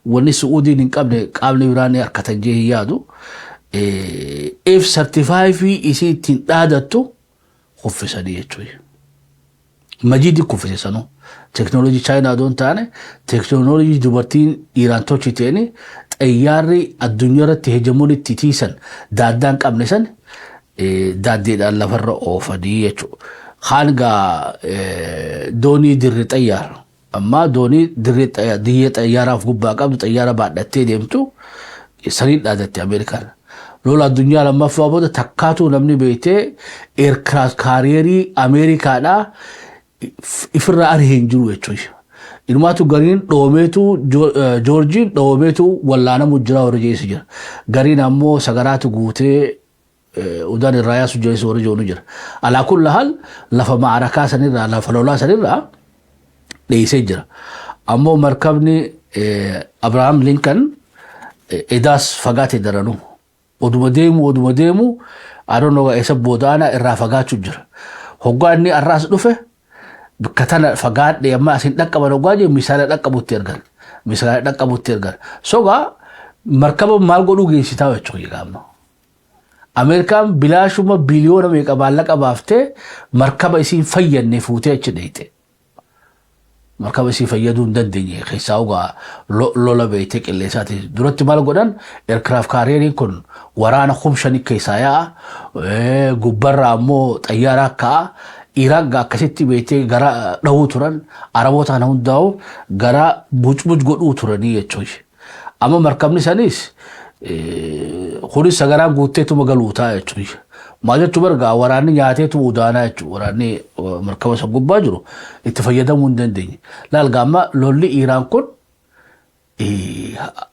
wanni Su'uudiin hin qabne qaamni biraan harkatan jee hin yaadu. F-35 isii ittiin dhaadattu kuffisanii jechuudha. Majiidi kuffise sanuu. Teknoolojii Chaayinaa odoon taane teknoolojii dubartiin Iraan tolchiteen xayyaarri addunyaa irratti hegemoon itti tiisan daaddaan qabne san daaddeedhaan lafarra oofanii jechuudha. Kaan gaa doonii dirree xayyaara. Ammaa doonii dirree diyyee xayyaaraaf gubbaa qabdu xayyaara baadhattee deemtu saniin dhaadatte Ameerikaan. Lola addunyaa lammaffaa booda takkaatu namni beektee aircraft carrier ii Ameerikaadhaa ifirraa arhee hin jiru jechuudha. Inumaatu gariin dhoomeetu Joorjiin dhoomeetu wallaanamu jira warri jeessu jira. Gariin ammoo sagaraatu guutee udaan irraa yaasu jeessu warri joonu jira. Alaa kulla hal lafa maarakaa sanirraa, lafa lolaa sanirraa dheessee jira. Ammoo markabni Abrahaam Lincoln edaas fagaate daranuu. Oduma deemu oduma deemu adoon eessa boodaana irraa fagaachuu jira. Hoggaa inni arraas dhufe bakka tana fagaadhe amma asin dhaqqaban hoggaa jiru misaala dhaqqabutti ergan. Misaala dhaqqabutti ergan. Sogaa markaba maal godhuu geessitaa jechuudha amma. Ameerikaan bilaashuma biliyoona meeqa maallaqa baaftee markaba isiin fayyadne fuutee achi dheeyte. Markaba isii fayyaduu hin dandeenye keessaa ogaa lola beektee qilleensaati. Duratti maal godhan? Aircraft carrier iin kun waraana 5,000 keessaa yaa'a. Gubbarraa ammoo xayyaara ka'a. Iraan akkasitti beektee gara dhahuu turan, Araboota kana hundaa'u gara bucbuc godhuu turanii jechuudha. Amma markabni sanis kunis sagaraan guutteetuma galuu ta'a jechuudha. Maal jechuu bargaa waraanni nyaateetu udaanaa jechuudha. Waraanni markaba isa gubbaa jiru itti fayyadamuu hin dandeenye. Laal gaamma lolli Iiraan kun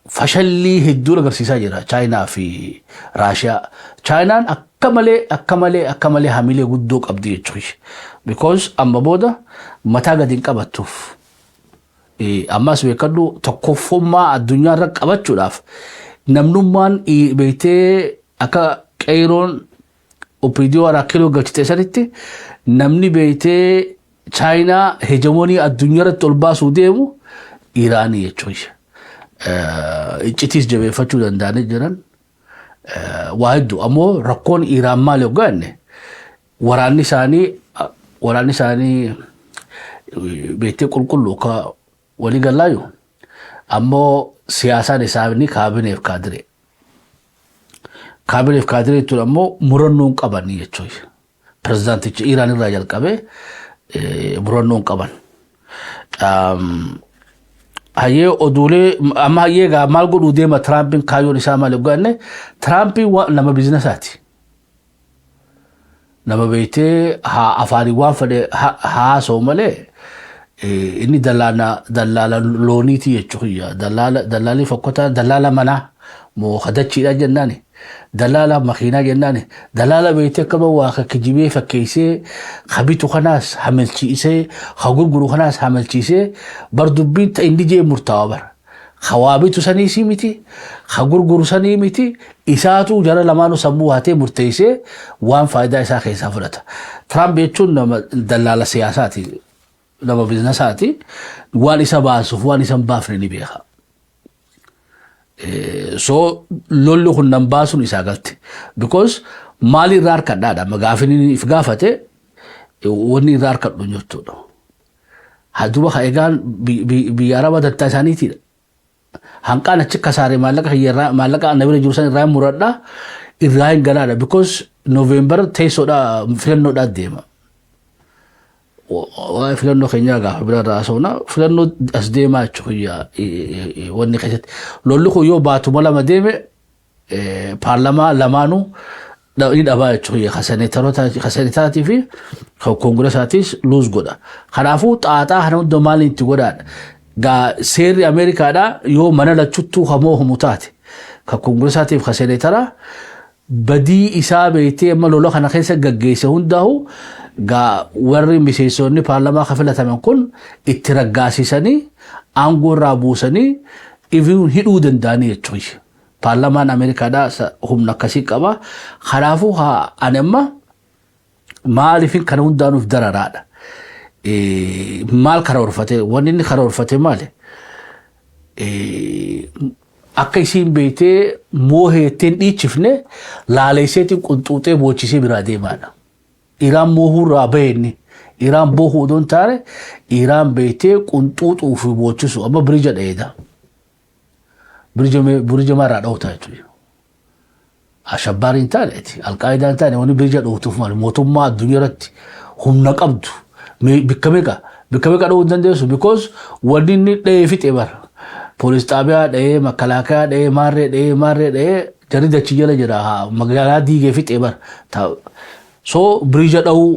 fashallii hedduu agarsiisaa jira Chaayinaa fi Raashiyaa. Chaayinaan akka malee akka malee akka malee hamilee guddoo qabdi jechuudha. Because amma booda mataa gadi hin qabattuuf. Ammas beekadhu, tokkoffummaa addunyaa irra qabachuudhaaf namnummaan beektee akka qeeroon OPDO 4 kiiloo galchite sanitti namni beektee Chaayinaa hegemony addunyaa irratti ol baasuu deemu Iraanii jechuudha. Iccitiis jabeeffachuu danda'anii jiran waa hedduu. Ammoo rakkoon Iraan maali hoggaanne, waraanni isaanii beektee qulqulluu akka walii galaayu, ammoo siyaasaan isaanii kaabineef kaadiree. Kaabineef kaadiree jechuun ammoo murannoo hin qabanii jechuudha. Pirezidaantichi Iraan irraa jalqabee murannoo hin qaban. Hayyee, oduulee amma hayyee gaa maal godhuu deema Tiraampiin? Kaayyoon isaa maal hoggaanne, Tiraampiin nama businessaati. Nama beektee haa afaanii waan fedhe haasa'u malee inni dallaala dallaala looniiti jechuudha. Dallaala dallaalli fokkotaa, dallaala manaa moo hadachiidha jennaani. Dallaala makiinaa jennaani. Dallaala beektee akkama waa kijibee fakkeessee habitu kanaas hamilchiisee, ha gurguru kanaas hamilchiisee, bar dubbiin ta inni jee murtaawa bara. Hawaa bitu sanii miti, ha gurguru sanii miti, isaatu jara lamaanuu sammuu haatee murteessee waan faayidaa isaa keessaa fudhata. Tiraamp jechuun nama dallaala siyaasaati, nama businessaati, waan isa baasuuf waan isa hin baafne ni beeka. So lolli kun nan baasuun isaa galte. Because maali irraa harkadhaadha. Gaafin inni if gaafate wanni irraa harkadhu hin jirtudha. Duuba ka egaan biyya Arabaa dantaa isaaniitiidha. Hanqaan achi kasaare maallaqa kiyyarraa, maallaqa ana bira jiru san irraa hin muradha, irraa hin galaadha, because November teessoodha, filannoodhaa deema. Waa'ee filannoo keenyaa gaafa bira irraa haasofna. Filannoo as deemaa jechuudha wanni keessatti. Lolli kun yoo baatuma 2 deeme paarlamaa lamaanuu ni dhabaa jechuudha. Ka senetaraatii fi ka koongirasaatis lose godha. Kanaafuu xaaxaa kana hunda maaliin itti godhaadha? Gaa seerri Ameerikaadhaa yoo mana lachuttuu hamoo humu taate, ka koongirasaatiif ka senataraa, badii isaa beektee amma lola kana keessa gaggeesse hundaa'u gaa warri miseensonni paarlamaa ka filataman kun itti raggaasisanii aangoo irraa buusanii ifin hidhuu danda'anii jechuudha. Paarlamaan Ameerikaadhaa humna akkasii qaba. Kanaafuu haa ani amma maaliifin kana hundaanuuf dararaadha. Maal karoorfate? Wanni inni karoorfate maali? Akka isiin beektee mooheetteen dhiichifne laaleesseetiin qunxuuxee boochisee biraa deemaadha. Iraan moohuurraa bahe inni. Iraan boohuu odoo hin taane Iraan beektee qunxuuxuu fi boochisu amma bridge dheeda. Bridge maarraa dha'uta jechuudha. Ashabbaariin hin taaneeti. Alqaayidaa hin taane. Wanni bridge dhowtuuf maali? Mootummaa addunyaa irratti humna qabdu bikka meeqa dhowuu hin dandeessu, because wanni inni dha'ee fixe bara. Poolis xaabiyaa dha'ee, makalaakaa dha'ee, maarree dha'ee, maarree dha'ee, jarri dachii jala jira, magaalaa diigee fixe bara. So bridge dha'uu,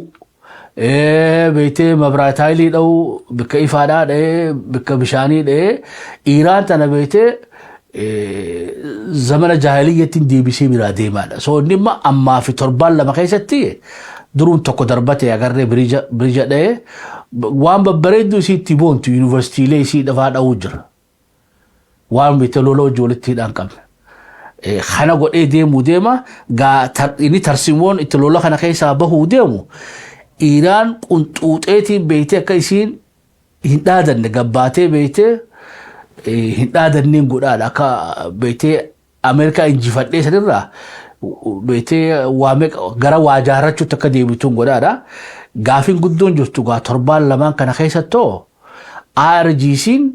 beektee mabraataayilii dha'uu, bikka ifaadhaa dha'ee, bikka bishaanii dha'ee, Iraan tana beektee zamana jaahiliyyattiin deebisee biraa deemaadha. So inni immoo ammaa fi torbaan 2 keessatti duruun tokko darbate agarree bridge dha'ee, waan babbareedduu isii itti boontu yuunivarsiitiilee isii dhafaa dha'uu jira. Waan beektee lola hojii walitti hidhaan qabne. Kana godhee deemuu deema. Gaa inni tarsimoon itti lola kana keessaa bahuu deemu Iraan qunxuuxeetiin beektee akka isiin hin dhaadanne gabbaatee beektee hin dhaadanneen godhaadha, akka beektee Ameerikaa injifadhee sanirraa beektee waa meeqa gara waa jaarrachuutti akka deebituun godhaadha. Gaafiin guddoon jirtu gaa torbaan lamaan kana keessattoo IRGC'n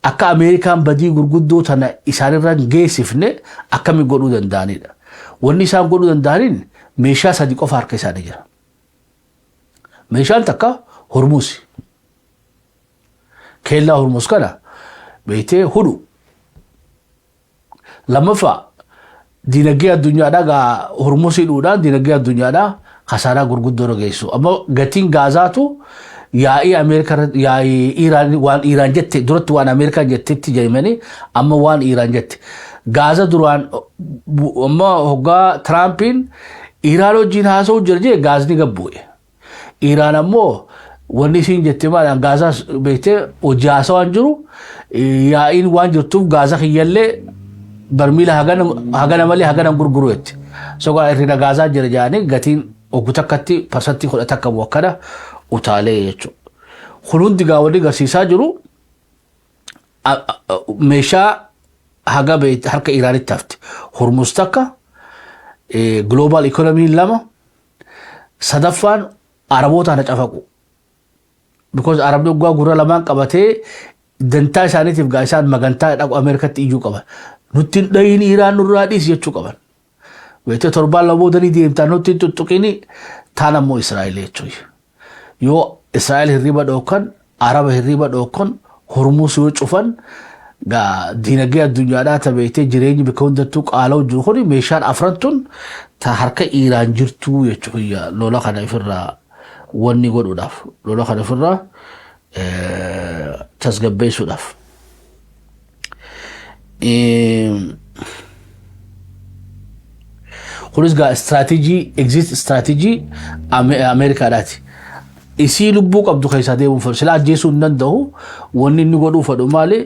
akka Ameerikaan badii gurguddoo tana isaanirra hin geessifne akkamiin godhuu danda'anidha. Wanni isaan godhuu danda'aniin meeshaa sadi qofa harka isaanii jira. Meeshaan takka Hormuuz. Keellaa Hormuuz kana beektee hudhu. Lammaffaa, Dinagdee addunyaadhaa gaa Hormuz hidhuudhaan dinagdee addunyaadhaa kasaaraa gurguddoo geessu. Amma gatiin gaazaatu yaa'ii Ameerikaa, yaa'ii Iraan, waan Iraan jette duratti, waan Ameerikaan jettetti jedhamanii, amma waan Iraan jette. Gaaza duraan amma hoggaa Tiraampiin Iraan wajjin haasa'u jira jee gaazni gabbu'e. Iraan ammoo wanni isiin jette maal? Gaazaas beektee hojii haasawaan jiru, yaa'iin waan jirtuuf gaaza kiyyallee barmiila hagana malee hagana gurguru jetti. Sogaa hir'ina gaazaa jira jedhanii gatiin oggu takkatti 11% bu'u akkana utaalee jechuudha. Kun hundi gaa wanni agarsiisaa jiru meeshaa haga harka Iraanitti hafte. Hormuz takka, global economy lama, sadaffaan Araboota kana cafaqu. Because Arabni waggaa gurra lamaan qabatee dantaa isaaniitiif gaa isaan magantaa dhaqu Ameerikatti iyyuu qaban. Nutti hin dhayin, Iraan nurraa dhiisi jechuu qaban. Beektee 2 torbaan boodanii deemtaa nutti hin tuttuqini. Taan ammoo Israa'el jechuudha. Yoo Israa'el hirriba dhookan, Araba hirriba dhookan, Hormuz yoo cufan, gaa diinagdee addunyaadhaa ta beektee jireenyi bakka hundattuu qaala'u jiru kuni meeshaan afran tun ta harka Iraan jirtuu jechuudha. Lola kana ifirraa wanni godhuudhaaf, lola kana ifirraa tasgabbeessuudhaaf. Kunis gaa istiraatiijii, exit strategy Ameerikaadhaati. Isii lubbuu qabdu keessaa deemuun fedhu, silaa ajjeesuu hin danda'u. Wanni inni godhuu fedhu maali?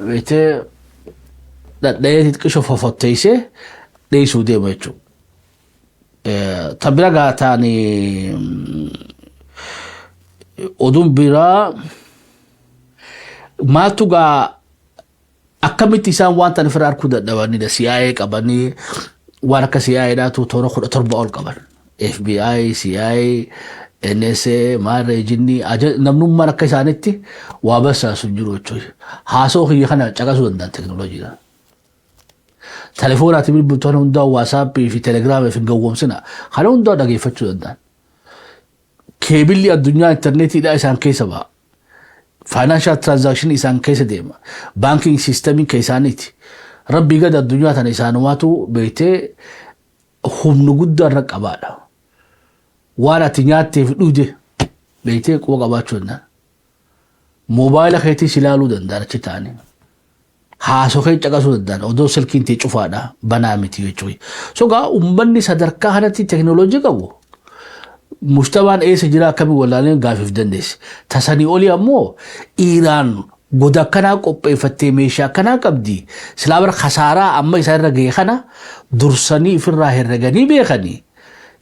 Beektee dhadha'ee xixiqqisho fofotteessee dheessuu deema jechuudha. Ta bira gaa taani oduun biraa maaltu gaa akkamitti isaan waan tan ofirraa arguu dadhabanidha? CIA qabanii, waan akka CIA dhaatu toora 17 ol qaban. FBI, CIA, NSA, maarree jinni namnummaan akka isaanitti waa basaasu hin jiru jechuudha. Haasoo kiyya kana caqasuu danda'an teknooloojiidhaan. Teleefoonaati bilbiltu kana hundaa, WhatsAppii fi Telegramii fi gawwoomsina kana hundaa dhageeffachuu danda'an. Keebilli addunyaa intarneetiidhaa isaan keessa ba'a. Financial transaction isaan keessa deema. Banking systemiin keessaaniiti. Rabbii gad addunyaa tana isaanumaatu beektee humna guddaa irra qabaadha. Waan ati nyaattee fi dhugde beektee quba qabaachuu danda'an. Moobaayila keetiis ilaaluu danda'an achi ta'anii. Haasoo kee caqasuu danda'an odoo silkiin tee cufaadha, banaa miti jechuudha. So gaa uummanni sadarkaa kanatti teknooloojii qabu mujtamaan eessa jira, akkamii wallaaleen gaafiif dandeesse. Tasanii olii ammoo Iraan goda akkanaa qopheeffattee meeshaa akkanaa qabdi. Silaa bara kasaaraa amma isaan irra gahe kana dursanii ofirraa herreganii beekanii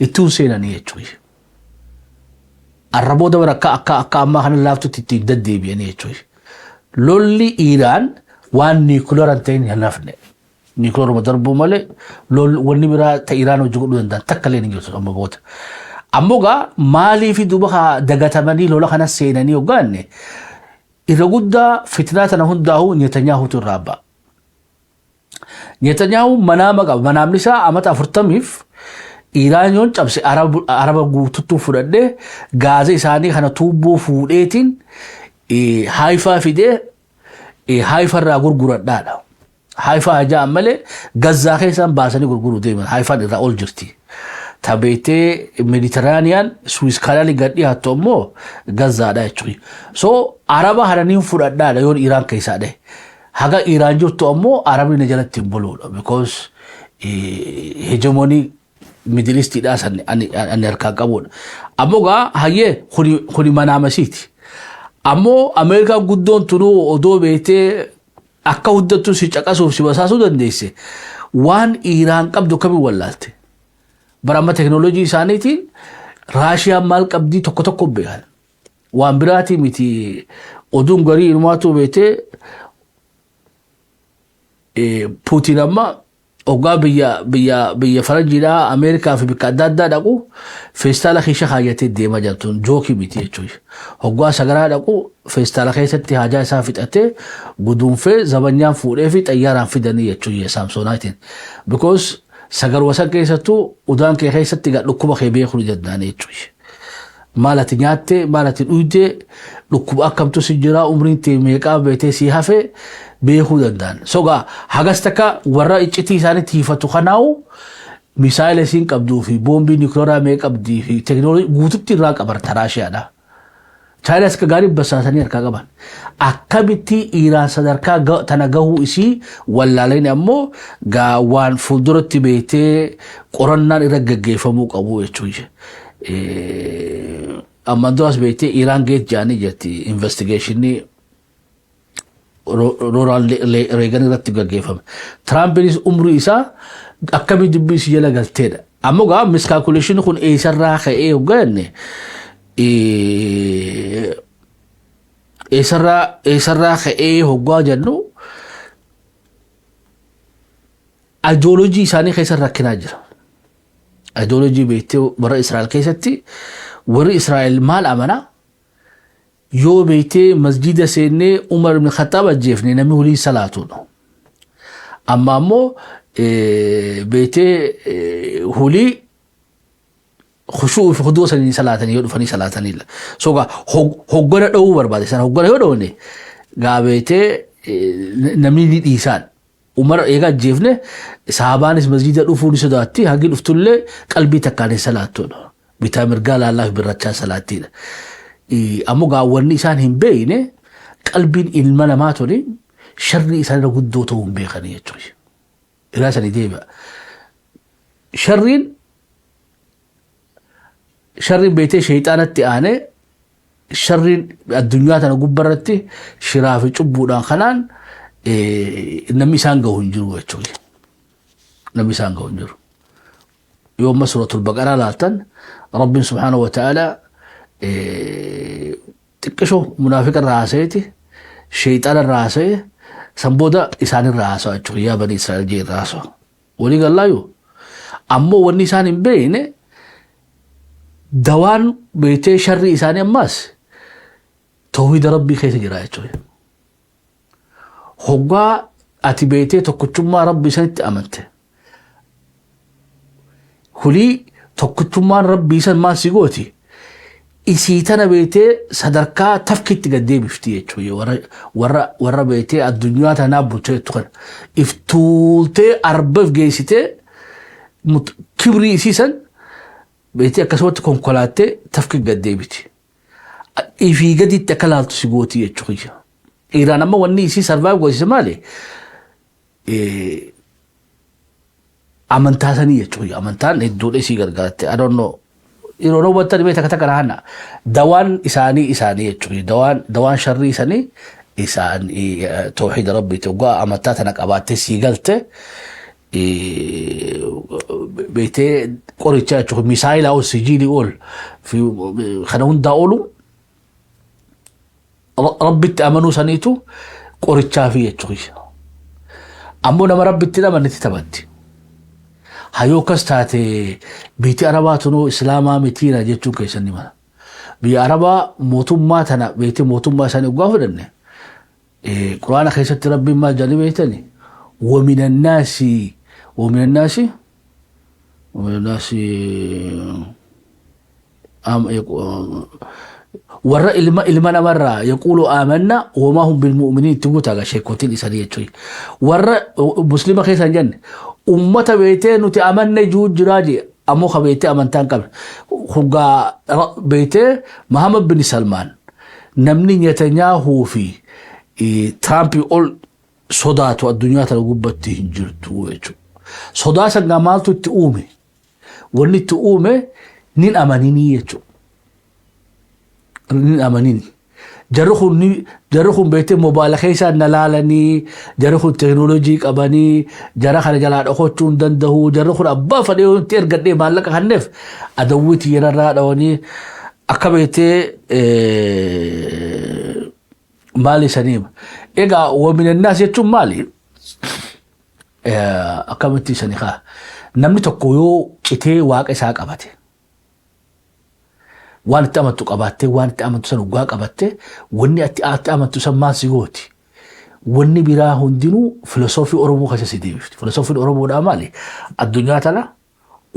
ittuun seenanii jechuudha. Arraboota bara akka ammaa kana laaftutti ittiin deddeebi'anii jechuudha. Lolli Iraan waan niikulara hin ta'in hin hafne. Niikularuma darbuu malee wanni biraa ta Iraan hojii godhuu danda'an takka illee hin jirtu amma booda. Ammoo gaa maaliif duuba dagatamanii lola kana seenanii hoggaanne? Irra guddaa fitnaa tana hundaa'uu Netanyaahuutu irraa ba'a. Netanyaahu manaama qaba. Manaamni isaa amata 40f Iraan yoon cabse Araba guututtuu fudhadhee gaaza isaanii kana tuubboo fuudheetiin Haayifaa fidee Haayifa irraa gurguradhaadha. Haayifaa haja'an malee Gazzaa keessaan baasanii gurguruu deeman. Haayifaan irraa ol jirti. Tabeetee Mediteraaniyaan Suez Canalii gad dhiyaattu ammoo Gazzaadha jechuudha. So Araba hananiin fudhadhaadha yoon Iraan keessaa dhahe. Haga Iraan jirtu ammoo Arabni na jalatti hin buluudha. Because hegemony Middle Eastidhaa san ani harkaan qabudha. Ammoo gaa hayyee kuni manaamasiiti. Ammoo Ameerikaan guddoon tunuu odoo beektee akka hundattuu si caqasuuf si basaasuu dandeesse, waan Iraan qabdu akkamiin wallaalte? Bara amma teknooloojii isaaniitiin Raashiyaan maal qabdii tokko tokko beekan. Waan biraatii miti, oduun garii inumaatu beektee Puutiin amma hoggaa biyya faranjiidhaa, Ameerikaa fi bakka adda addaa dhaqu feestaala keessa kaayyatee deemaa jirtuun jookii miti jechuudha. Hoggaa sagaraa dhaqu feestaala keessatti haajaa isaa fixatee guduunfee zabanyaan fuudhee fi xayyaaraan fidanii jechuudha Samsonaatiin. Because sagaruma san keessattuu udaan kee keessatti dhukkuba kee beekuu ni danda'an jechuudha. Maal ati nyaatte, maal ati dhuyde, dhukkuba akkamtu si jira, umriin tee meeqaa beetee si hafe beekuu danda'an. Sogaa hagas takka warra iccitii isaanii tiifatu kanaa'u misaayila isiin qabduu fi boombii niwukilaraa meeqa qabdii fi teekinooloojii guututti irraa qaban Raashiyaadha. Chaayinaas akka gaarii basaasanii harkaa qaban. Akkamitti Iiraan sadarkaa tana gahuu isii wallaaleen ammoo gaa waan fuulduratti beektee qorannaan irra gaggeeffamuu qabu jechuudha. Ammaan duras beektee Iiraan geet jedhanii jirti investigationii Ronald Reagan irratti gaggeeffame. Tiraampiinis umrii isaa akkamii dubbii isii jala galteedha. Ammoo gaa miscalculation kun eessarraa ka'ee hogganne, eessarraa ka'ee hoggaa jennu, ideoloojii isaanii keessa rakkinaa jira. Ideoloojii beektee warra Israa'el keessatti, warri Israa'el maal amanaa? Yoo beektee masjida seennee Umar ibn Khattaab ajjeefne, namni hulii salaatudha. Amma ammoo beektee hulii khushuu fi khuduu sanii salaatanii yoo dhufanii salaatanidha. So gaa hoggana dha'uu barbaade sana, hoggana yoo dha'une gaa beektee namni ni dhiisaan. Umar eega ajjeefne sahabaanis masjida dhufuu ni sodaatti, hangi dhuftullee qalbii takkaan hin salaattudha. Bitaa mirgaa laallaa fi birrachaa salaattiidha. Ammoo gaa wanni isaan hin beekne, qalbiin ilma namaa tuni sharri isaanirra guddoo ta'uu hin beekanii jechuudha. Irraa sanii deebi'a. Sharriin beektee sheexaanatti aanee sharriin addunyaa tana gubbarratti shiraa fi cubbuudhaan kanaan namni isaan gahu hin jiru jechuudha. Namni isaan gahu hin jiru. Yoo amma Suuratul Baqaraa laaltan, Rabbiin subhaanahu wa ta'ala xiqqishoo munaafiqa irraa haasa'eeti, sheexaana irraa haasa'e, san booda isaan irraa haasa'a jechuudha. Yaa banii Israa'el jee irraa haasa'a. Walii gallaayyuu. Ammoo wanni isaan hin beekne, dawaan beektee sharri isaanii ammaas tawhiida Rabbii keessa jira jechuudha. Hoggaa ati beektee tokkichummaa Rabbii sanitti amante, hulii tokkichummaan Rabbii san maal si gooti? Isii tana beektee sadarkaa tafkitti gad deebifti jechuudha. Warra beektee addunyaa tanaa bulcha jettu kana. If tuultee arbaaf geessitee kibrii isii san beektee akkasumatti konkolaattee tafki gad deebiti. Ifii gaditti akka laaltu si gooti jechuudha. Iraan amma wanni isii survive goosise maali? Amantaa sanii jechuudha. Amantaan hedduudha isii gargaarte. I don't know. Yeroo hubattan dhibee takka takka nahanna. Dawaan isaanii isaanii jechuudha. Dawaan sharrii isaanii isaan tawhiida Rabbiiti. Hoggaa amantaa tana qabaattee sii galte, beektee qoricha jechuudha. Misaayilaa ol, sijiilii ol, kana hundaa oolu Rabbitti amanuu saniitu qorichaafi jechuudha. Ammoo nama Rabbitti amannetti taphatti. Hayyoo akkas taate, biyyi Arabaa tunuu Islaamaa mitiina jechuun keessan ni mala. Biyya Arabaa mootummaa tana beektee mootummaa isaanii dhugaa fudhanne, Quraana keessatti Rabbiin maal jedhanii beektani? ومن الناس ومن الناس ومن الناس warra ilma namarraa يقول آمنا وما هم بمؤمنين itti guutaa sheekotiin isaanii jechuudha. Warra Muslima keessa hin jenne, ummata beektee nuti amanne juu jiraa jee, ammoo ka beektee amantaa hin qabne. Hoggaa beektee Muhammad bin Salmaan namni Netanyaahuu fi Tiraampii ol sodaatu addunyaa tana gubbatti hin jirtu jechuudha. Sodaa sangaa maaltu itti uume? Wanni itti uume nin amaninii jechuudha. Nin amanini. Jarri kun beektee moobaayila keessaa na laalanii, jarri kun teekinooloojii qabanii, jara kana jalaa dhokachuu hin danda'u, jarri kun abbaa fedhee itti ergadhee maallaqa kanneef adawwii tiyyararraa dhawanii akka beektee maali saniima. Egaa ومن الناس jechuun maali? Akkamitti sani kaa? Namni tokko yoo citee Waaqa isaa qabate, waan itti amantu qabaattee, waan itti amantu san dhugaa qabattee, wanni ati itti amantu san maal si gooti? Wanni biraa hundinuu filosoofii Oromoo keessa si deebifti. Filosoofiin Oromoodhaa maali? Addunyaa tana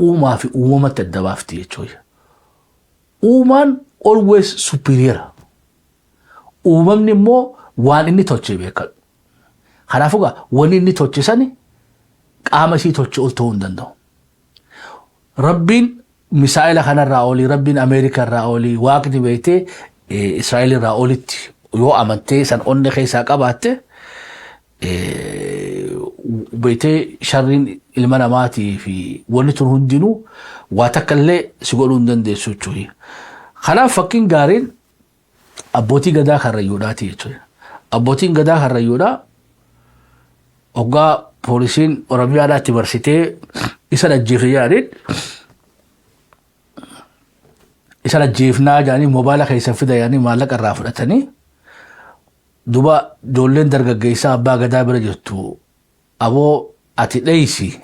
uumaa fi uumamatti adda baafti jechuudha. Uumaan Always superior. Uumamni immoo waan inni tolche beekadhu. Kanaafuu gaa wanni inni tolche sani qaama isii tolche ol ta'uu hin danda'u. Rabbiin misaa'ila kanarraa olii, Rabbiin Ameerikaa irraa olii, Waaqni beektee Israa'el irraa olitti yoo amantee san onne keessaa qabaatte, beektee sharriin ilma namaatii fi wanni tun hundinuu waa takka illee si godhuu hin dandeessu jechuudha. Kanaaf fakkiin gaariin abbootii gadaa karrayyuudhaati jechuudha. Abbootiin gadaa karrayyuudhaa hoggaa poolisiin Oromiyaadhaa itti marsitee isa ajjeefne jedhaniin, isa ajjeefnaa jedhanii, moobaayila keessan fida jedhanii maallaqa irraa fudhatanii, duba ijoolleen dargaggeessaa abbaa gadaa bira jirtu, "Aboo, ati dheeysi,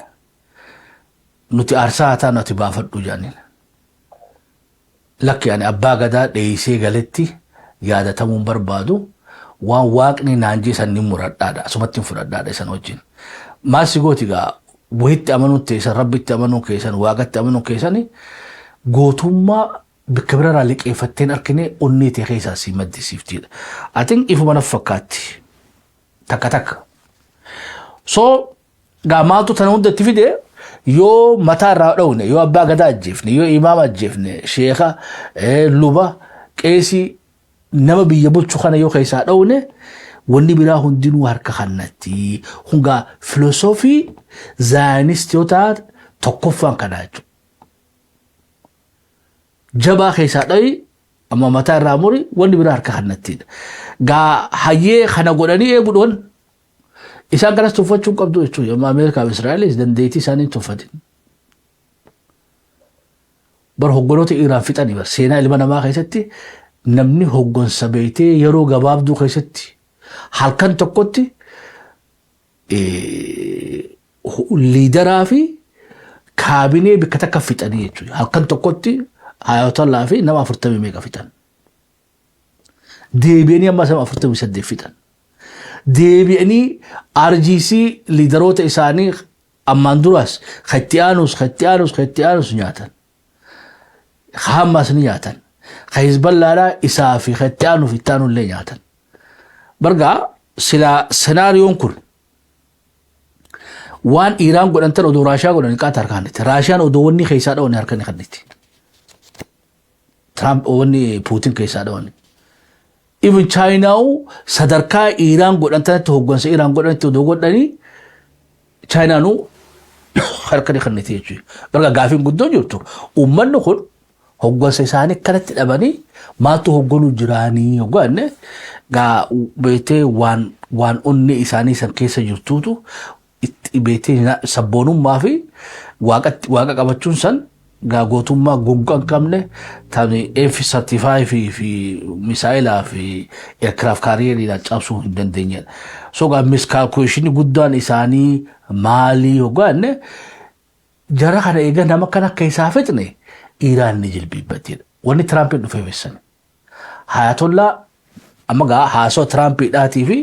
nuti aarsaa haa taanu, ati baafadhu," jedhaniin. "Lakki, ani abbaa gadaa dheeysee galetti yaadatamuun barbaadu, waan Waaqni naan jee san ni muradhaadha, asumatti hin fudhadhaadha isan wajjin." Maal si gooti gaa? Wayitti amanuun teessan, Rabbitti amanuun keessan, Waaqatti amanuun keessan gootummaa bakka birarraa liqeeffatteen argine onnee ta'e keessaa si maddisiiftiidha. Atiin ifuma naf fakkaatti takka takka. So gaa maaltu tana hundatti fide? Yoo mataa irraa dhowne, yoo abbaa gadaa ajjeefne, yoo imaama ajjeefne, sheeka, luba, qeesii, nama biyya bulchu kana yoo keessaa dhowne, wanni biraa hundinuu harka kannatti. Hungaa filosoofii zaayinistoota tokkoffaan kanaa jechuudha. Jabaa keessaa dhawi, amma mataa irraa muri, wanni biraa harka kannattiidha. Gaa hayyee kana godhanii eeguudhaan isaan kanas tuffachuu qabdu jechuudha. Amma Ameerikaa fi Israa'elis dandeettii isaanii hin tuffatin. Bar hogganoota Iraan fixanii, bar seenaa ilma namaa keessatti namni hoggansa beektee yeroo gabaabduu keessatti halkan tokkotti leader fi kaabinee bakka takka fixanii jechuudha. Halkan tokkotti Ayatollah fi nama 40 meeqa fixan. Deebi'anii amma nama 48 fixan. Deebi'anii RGC leaderoota isaanii ammaan duraas kan aanus, kan aanus, kan aanus nyaatan. Hammas ni nyaatan. Ka Hizballaadhaa isaa fi kan itti aanuuf itti aanu illee nyaatan. Bargaa silaa scenarioon kun waan Iiraan godhan tan odoo Raashiyaa godhan qaata harka kanniti. Raashiyaan odoo wanni keessaa dhawan harka ni kanniti. Tiraamp wanni Puutin keessaa dhawan. Even Chaayinaa'u sadarkaa Iiraan godhan tanatti, hooggansa Iiraan godhanitti odoo godhanii, Chaayinaanuu harka ni kanniti jechuudha. Barga gaafiin guddoon jirtu, uummanni kun hooggansa isaanii akkanatti dhabanii maaltu hoogganuu jiraanii hogganne? Gaa beektee waan onni isaanii san keessa jirtuutu itti beektee sabboonummaa fi waaqa qabachuun san gaa gootummaa gonka hin qabne tan F-35 fi misaayilaa fi aircraft carrieriidhaan cabsuu hin dandeenyedha. So gaa miscalculation guddaan isaanii maalii hogganne? Jara kana eega nama kana akka isaa fixne Iraan ni jilbiibbattiidha. Wanni Tiraampiin dhufee feessani. Hayatollaa amma gaa haasoo Tiraampiidhaatii fi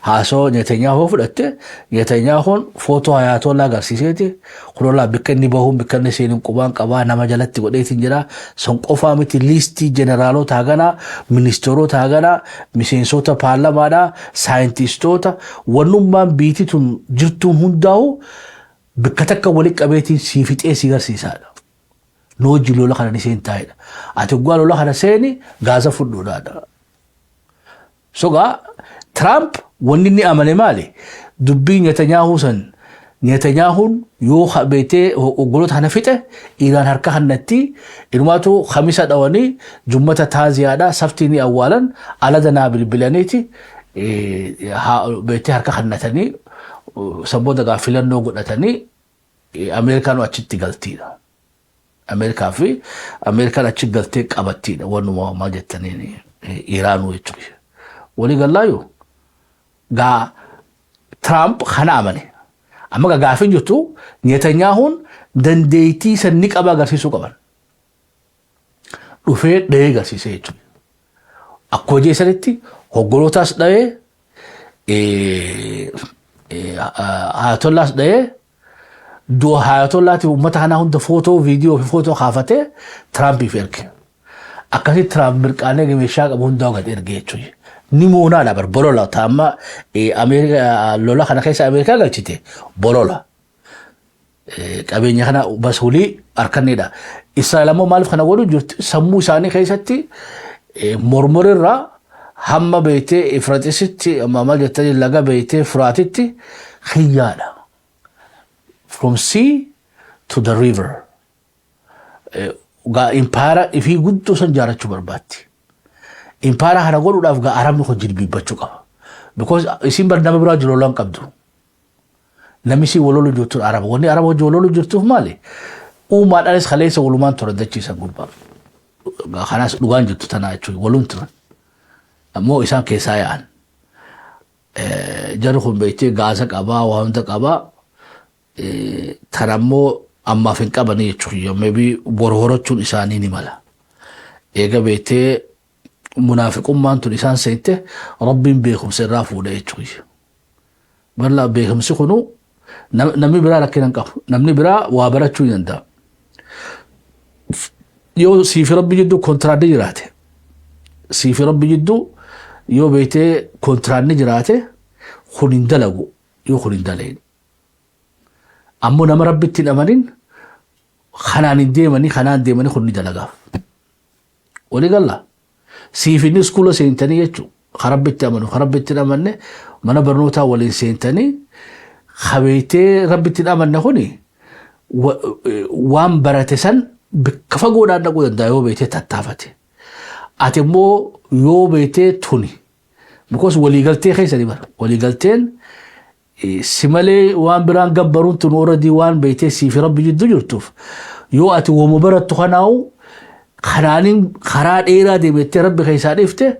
haasoo Netanyaahuu fudhatte, Netanyaahuun footoo Hayatollaa agarsiiseeti, "Kunolaa bikka inni bahuun, bikka inni seenuun qubaan qabaa, nama jalatti godheetiin jira. Son qofaa miti, liistii jeneraalota haganaa, ministeerota haganaa, miseensota paarlamaadhaa, saayintistoota, wannummaan biitii tun jirtuun hundaa'u bikka takka walitti qabeetiin sii fixee si garsiisaadha. Nu wajjin lola kana ni seen taa'edha. Ati waggaa lola kana seeni Gaaza fudhuudhaadha." Sogaa Tiraamp wanni inni amane maali? Dubbii Netanyaahuu san, Netanyaahuun yoo beetee oggoloota kana fixe Iraan harka kannatti, inumaatu Kamisa dhawanii Jummata taaziyaadha, saftii ni awwaalan, alada naa bilbilaniiti beetee harka kannatanii, saboota gaa filannoo godhatanii Ameerikaan achitti galtiidha. Ameerikaa fi Ameerikaan achi galtee qabattiidha, wannuma maal jettaniin Iraanuu jechuudha. Walii gallaayyuu gaa Tiraamp kana amane. Amma gaa gaafiin jirtu, Netanyaahuun dandeettii san ni qaba agarsiisuu qaban. Dhufee dhahee agarsiisee jechuudha. Akkuma jeessanitti hoggonootaas dhahee, Ayatollaas dhahee, du'a Ayatollaatiif uummata kanaa hunda footoo, viidiyoo fi footoo kaafatee Tiraampiif erge. Akkasitti Tiraamp mirqaanee meeshaa qabu hundaa gad ergee jechuudha. Ni muunaadha bar bolola taamma Ameerikaa lola kana keessa Ameerikaa galchite bolola. Qabeenya kana basuulii harkanneedha. Israa'el ammoo maaliif kana godhu jirti? Sammuu isaanii keessatti mormorirraa hamma beektee Ifraxisitti, amma maal jettanii, laga beektee Furaatitti xiyyaadha. From sea to the river. Gaa impaara ifii guddoo san jaarachuu barbaaddi. Impaara kana godhuudhaaf gaa Arabni kun jilbiibbachuu qaba. Because isin bar nama biraa jiru lolaan qabdu. Namni isin walolu jirtu Araba. Wanni Araba wajji walolu jirtuuf maali? Uumaadhaanis kaleessa walumaan turan dachiisan gubbaa. Kanaas dhugaan jirtu tanaa jechuudha. Waluun turan. Ammoo isaan keessaa yaa'an. Jarri kun beektee gaasa qabaa, waa hunda qabaa. Tan ammoo ammaaf hin qabanii jechuudha. Maybe borhorachuun isaanii ni mala. Eega beektee munaafiqummaan tun isaan seente, Rabbiin beekumsa irraa fuudha jechuudha. Bal'aa beekumsi kunu namni biraa rakkina hin qabu. Namni biraa waa barachuu ni danda'a. Yoo siifi Rabbi jidduu kontiraanni jiraate, siifi Rabbi jidduu yoo beektee kontiraanni jiraate, kun hin dalagu yoo kun hin daleen. Ammoo nama Rabbitti hin amanin kanaan hin deemanii, kanaan deemanii, kun ni dalagaaf. Walii galla. Siif inni iskuula seentanii jechuudha. Ka Rabbitti amanu, ka Rabbitti hin amanne mana barnootaa waliin seentanii, kabeetee Rabbitti hin amanne kuni waan barate san bakka fagoodhaan dhaquu danda'a yoo beektee tattaafate. Ati immoo yoo beektee tuni. Because waliigaltee keessa ni bara. Waliigalteen si malee waan biraan gabbaruun tun already waan beektee siifi Rabbi jidduu jirtuuf, yoo ati woma barattu kanaa'u kanaanin karaa dheeraa deemettee Rabbi keessaa dhiifte,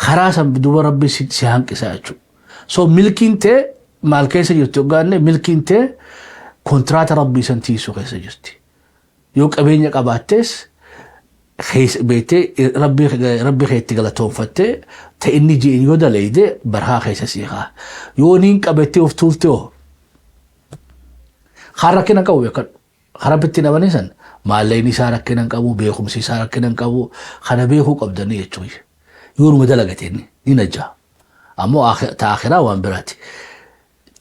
karaa san duuba Rabbi si hanqisa jechuudha. So milkiin tee maal keessa jirti hoggaanne? Milkiin tee kontiraata Rabbii san tiisuu keessa jirti. Yoo qabeenya qabaattees beektee Rabbi keetti galatoonfattee ta inni ji'in yoo dalayde barhaa keessa siiqaa. Yoo niin qabattee of tuulte hoo, kaan rakkina qabu beekadhu. Kan Rabbitti hin amanin san maallaqni isaa rakkina hin qabu, beekumsi isaa rakkina hin qabu, kana beekuu qabdanii jechuudha. Yoo numa dalagate inni ni najjaa. Ammoo ta akhiraa waan biraati.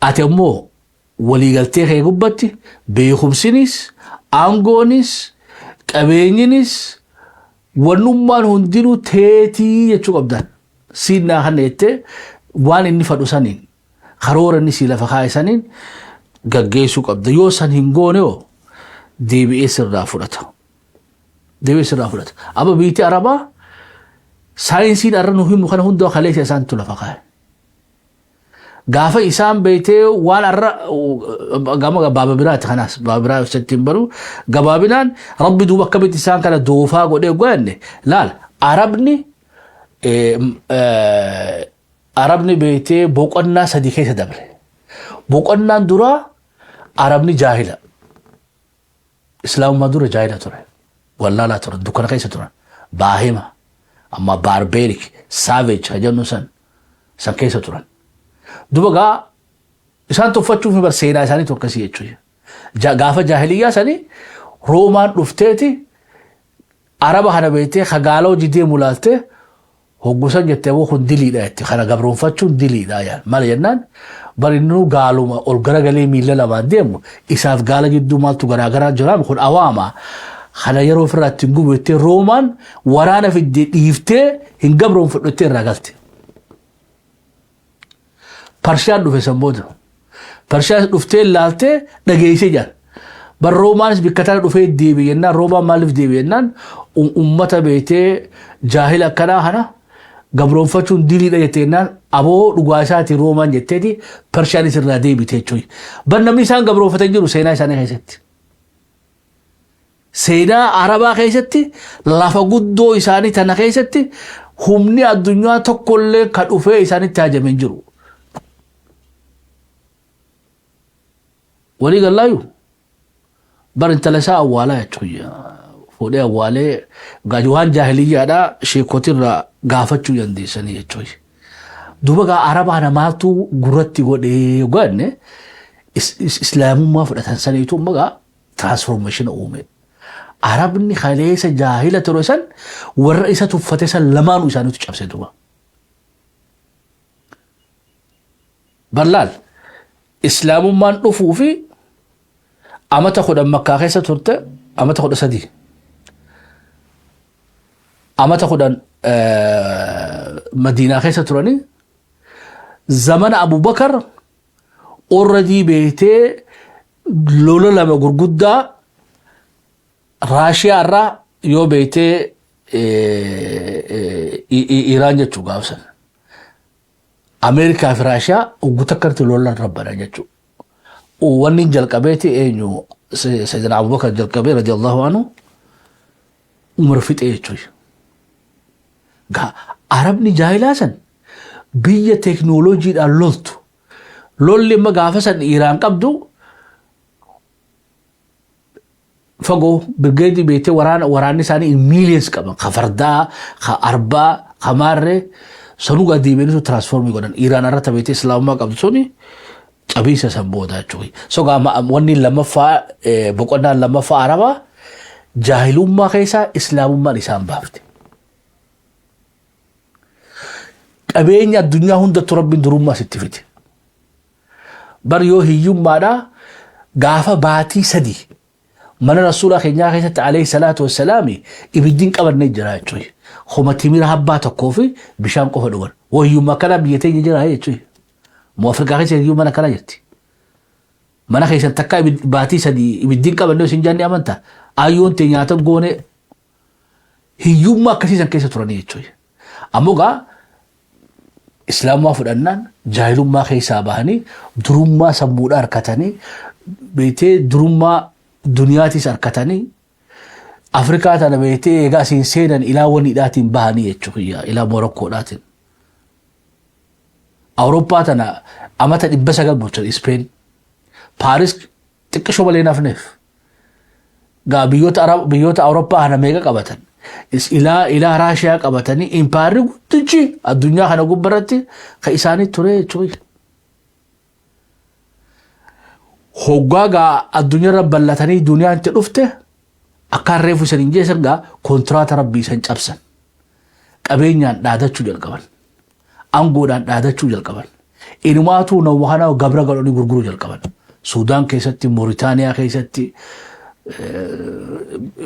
Ati ammoo waliigaltee kee gubbatti beekumsinis, aangoonis, qabeenyinis, wannummaan hundinuu teetii jechuu qabdan. Siin naa kana jettee waan inni fadhu saniin, karoora inni sii lafa kaa'e saniin gaggeessuu qabda. Yoo san hin goone hoo, deebi'ee sirraa fudhata. Deebi'ee sirraa fudhata. Amma biyyi Arabaa saayinsiin arra nu himu kana hundaa kaleessa isaantu lafa kaa'e. Gaafa isaan beektee waan arra gama baaba biraati, kanaas baaba biraa ibsatti hin baru. Gabaabinaan Rabbi duuba akkamitti isaan kana doofaa godhee goyanne laal. Arabni beektee boqonnaa sadi keessa dabre. Boqonnaan duraa Arabni jaahila. Islaamummaa dura jaahila ture. Wallaalaa ture. Dukkana keessa turan. Baahima. Amma barbaric, savage kan jennu san san keessa turan. Duba gaa isaan tuffachuuf bar seenaa isaanii tokkasii jechuudha. Gaafa jaahiliyyaa sanii Roomaan dhufteeti Araba kana beektee kagaala hojii deemu laaltee hoggusan jettee, aboo kun diliidha jette, kana gabroonfachuun diliidha yaan. Maal jennaan, bar inni gaaluma ol garagalee miila lamaan deemu, isaaf gaala jidduu maaltu garaagaraa jiraam? Kun awaama kana yeroo ofirraa ittiin gubu jettee Roomaan waraana fiddee dhiiftee hin gabroonfadhu jettee irraa galte. Parshaan dhufe san booda. Parshaan dhuftee laaltee dhageessee jaan. Bar Roomaanis bikka tana dhufee deebi'e jennaan, Roomaan maaliif deebi'e jennaan, ummata beektee jaahila akkanaa kana gabroonfachuun diliidha jettee jennaan, aboo dhugaa isaatii Roomaan jetteeti Parshaanis irraa deebite jechuudha. Bar namni isaan gabroonfatan jiru seenaa isaanii keessatti. Seenaa Arabaa keessatti lafa guddoo isaanii tana keessatti humni addunyaa tokkollee ka dhufee isaanitti hajame hin jiru. Walii gallaayu bar intala isaa awwaalaa jechuudha. Fuudhee awwaalee waan jaahiliyyaadhaa sheekotirraa gaafachuu dandeessanii jechuudha. Duuba gaa Arabaa namaatu gurratti godhee goanne, islaamummaa fudhatan saniitu magaa transformation uume. Arabni kaleessa jaahila ture san warra isa tuffate san lamaanuu isaaniitu cabse duuba. Barlaal islaamummaan dhufuu fi amata 10 Makkaa keessa turte, amata 13, amata 10 Madiinaa keessa turanii, zamana Abubakar already beektee lola lama gurguddaa Raashiyaa irraa yoo beektee Iraan jechuu gaafsan. Ameerikaa fi Raashiyaa ugguu takkatti lola rabbanan jechuudha. Wanni jalqabeeti eenyu? Sayyidina Abubakar jalqabee radiyallahu anhu, Umar fixee jechuudha. Gaa Arabni jaahilaa san biyya teeknooloojiidhaan loltu, lolli amma gaafa san Iraan qabdu fagoo, birgeedii beektee waraana, waraanni isaanii in millions qaban, ka fardaa, ka arbaa, ka maarree sanuu gaa deebi'anii transform godhan. Iraan irratti beektee islaamummaa qabdu suni cabiisa san booda jechuudha. So gaa wanni lammaffaa, boqonnaan lammaffaa Arabaa, jaahilummaa keessaa islaamummaan isaan baafte. Qabeenya addunyaa hundattuu Rabbiin durummaa sitti fide. Bar yoo hiyyummaadhaa gaafa baatii 3 mana Rasuulaa keenyaa keessatti alayhi salaatu wassalaami ibiddiin qabannee jira jechuudha. Homa timira habbaa tokkoo fi bishaan qofa dhugan. Woo hiyyummaa akkanaa biyya teenya jira jechuudha. Moo Afrikaa keessa hiyyummaan akkanaa jirti? Mana keessan takkaa baatii 3 ibiddiin qabannee isin jaanni amantaa. Ayyoon tee nyaata goone hiyyummaa akkasii san keessa turanii jechuudha. Ammoo gaa islaamummaa fudhannaan jaahilummaa keessaa bahanii durummaa sammuudhaa harkatanii, beektee durummaa duniyaatis harkatanii, Afrikaa tana beektee eegaa asiin seenan ilaa waniidhaatiin bahanii jechuudha, ilaa Morokkoodhaatiin. Awurooppaa tana amata 900 bulchan Ispeen. Paaris xiqqishoo malee hin hafneef. Gaa biyyoota Arab, biyyoota Awurooppaa kana meeqa qabatan? Ilaa Raashiyaa qabatanii impaayarri guddichi addunyaa kana gubbarratti kan isaanii ture jechuudha. Hoggaa gaa addunyaarra bal'atanii duniyaan itti dhufte akkaan reefu isan hin jeessan gaa kontiraata rabbii isan cabsan. Qabeenyaan dhaadachuu jalqaban. Aangoodhaan dhaadachuu jalqaban. Inumaatuu nama kana gabra godhanii gurguruu jalqaban. Suudaan keessatti, Mooritaaniyaa keessatti,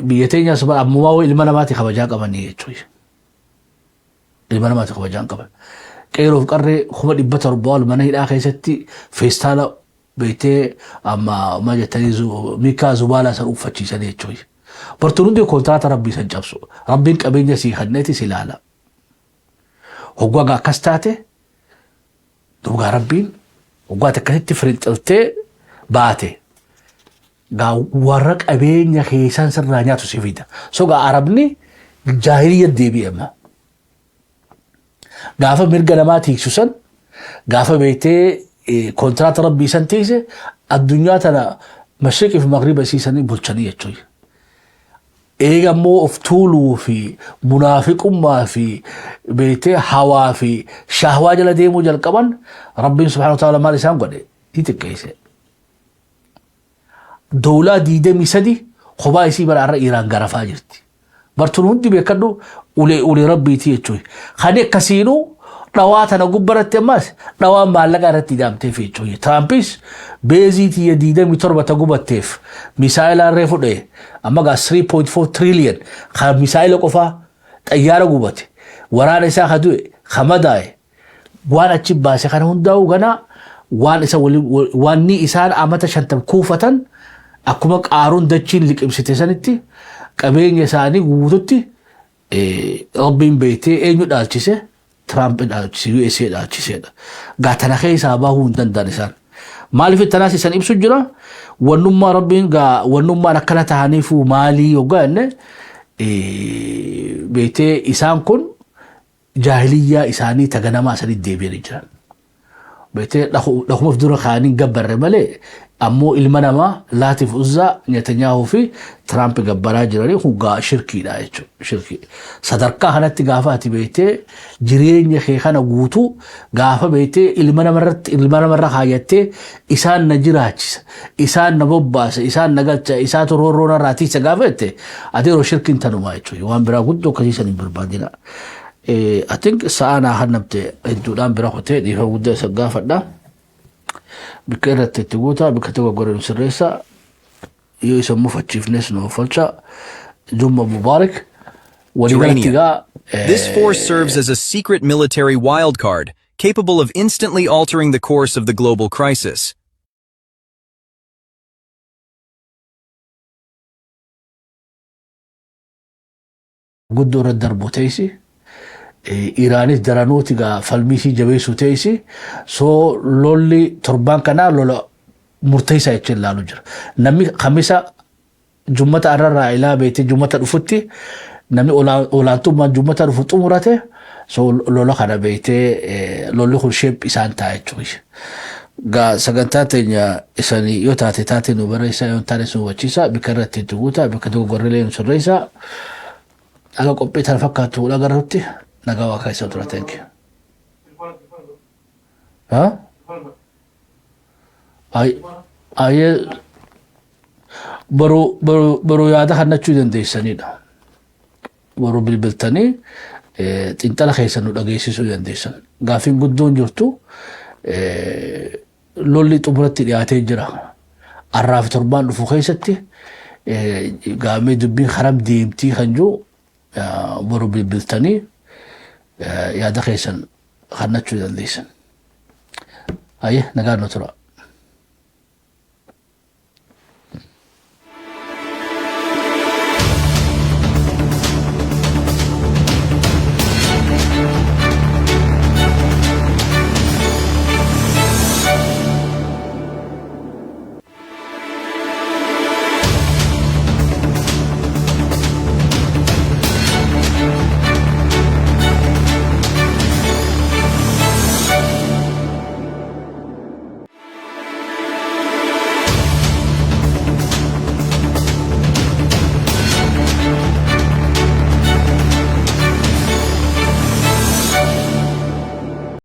biyya teenyas ammumaa ilma namaati kabajaa qabanii jechuudha. Ilma namaati kabajaa hin qaban. Qeeroof qarree 700,000 ol mana hidhaa keessatti feestaala beektee amma maal jettanii miikaa zubaalaa san uffachiisanii jechuudha. Bartuun hundi kontiraata rabbii san cabsu. Rabbiin qabeenya sii kenneeti si ilaala. Hoggaa gaa akkas taate dhugaa rabbiin hoggaa ati akkasitti firinxiltee baate gaa warra qabeenya keessan sirraa nyaatu si fida. So gaa Arabni jaahiliyya deebi'e amma. Gaafa mirga namaa tiiksu san, gaafa beektee kontiraata rabbii san tiikse, addunyaa tana mashriqii fi magriba isiisanii bulchanii jechuudha. Eega immoo of tuuluu fi munaafiqummaa fi beektee hawaa fi shahwaa jala deemuu jalqaban, Rabbiin subhaanahu wa ta'ala maal isaan godhe? Ni xiqqeesse. Dowlaa 23 kophaa isii bara har'a Iraan garafaa jirti. Bartuun hundi beekadhu ulee ulee rabbiiti jechuudha. Kan akkasiinuu dhawaa tana gubbaratti ammas dhawaan maallaqa irratti hidhamteef jechuudha. Tiraampis beezii tiyya 27 ta gubatteef misaa'ila irree fudhe amma gaa 3.4 trillion kan misaa'ila qofaa, xayyaara gubate, waraana isaa ka du'e, ka madaa'e, waan achi baase kana hundaa'u ganaa waan isa wanni isaan amata 50 kuufatan akkuma Qaaruun dachiin liqimsite sanitti qabeenya isaanii guututti Rabbiin beektee eenyu dhaalchise? Tiraamp dhaalchise, USA dhaalchiseedha. Gaa tana keessaa bahuu hin danda'an isaan. Maaliif tanaas isan ibsu jira? Wannummaa Rabbiin gaa wannummaan akkana tahaniifuu maalii yoggaa jenne, beektee isaan kun jaahiliyyaa isaanii ta ganamaa sanitti deebi'anii jiran. Beetee dhakumaaf dura kaanii gabbarre malee, ammoo ilma namaa Laatiif Uzzaa, Netanyaahuu fi Tiraamp gabbaraa jiranii kun gaa shirkiidha jechuudha. Shirkii. Sadarkaa kanatti gaafa ati beektee jireenya kee kana guutuu gaafa beektee ilma namarratti ilma namarra kaayyattee, isaan na jiraachisa, isaan na bobbaasa, isaan na galcha, isaatu roorroo narraa tiisa gaafa jette, ati yeroo shirkiin tanumaa jechuudha. Waan biraa guddoo akkasii san hin barbaadina. I think sa'aa naa hannamte hedduudhaan bira kutee dhiifama guddaa isa gaafadha. Bikka irratti itti guutaa, bikka tokko godhanu sirreessa. Yoo isa mufachiifnes nu falcha. Jumma Mubaarak. Waliigalatti Uranium. Egaa This force serves as a secret military wildcard, capable of instantly altering the course of the global crisis. Guddoo irra darbu teessi. Iraanis daranuuti gaa falmiisii jabeessuu teessi. So lolli torbaan kanaa lola murteessaa jechuun ilaalu jira. Namni Kamisa jummata arrarraa ilaa beektee jummata dhufutti namni olaantummaan jummata dhufu xumurate, so lola kana beektee lolli kun shape isaan ta'a jechuudha. Gaa sagantaa teenya isanii yoo taate taate nu barreessaa, yoo hin taane nu hubachiisa, bikka irratti itti guutaa, bikka dogoggorreelee nu sirreessaa. Aga qophii tana fakkaattu agarrutti nagaa waa keessa tura. Thank you. Ha? Ayyee, boru yaada kannachuu dandeessanidha. Boru bilbiltanii xiinxala keessan nu dhageessisuu dandeessan. Gaaffiin guddoon jirtu lolli xumuratti dhiyaatee jira. Arraa fi torbaan dhufu keessatti gaamee dubbiin haram deemtii kan jiru boru bilbiltanii yaada keessan kannachuu dandeessan. Ayyee, nagaan nu tura.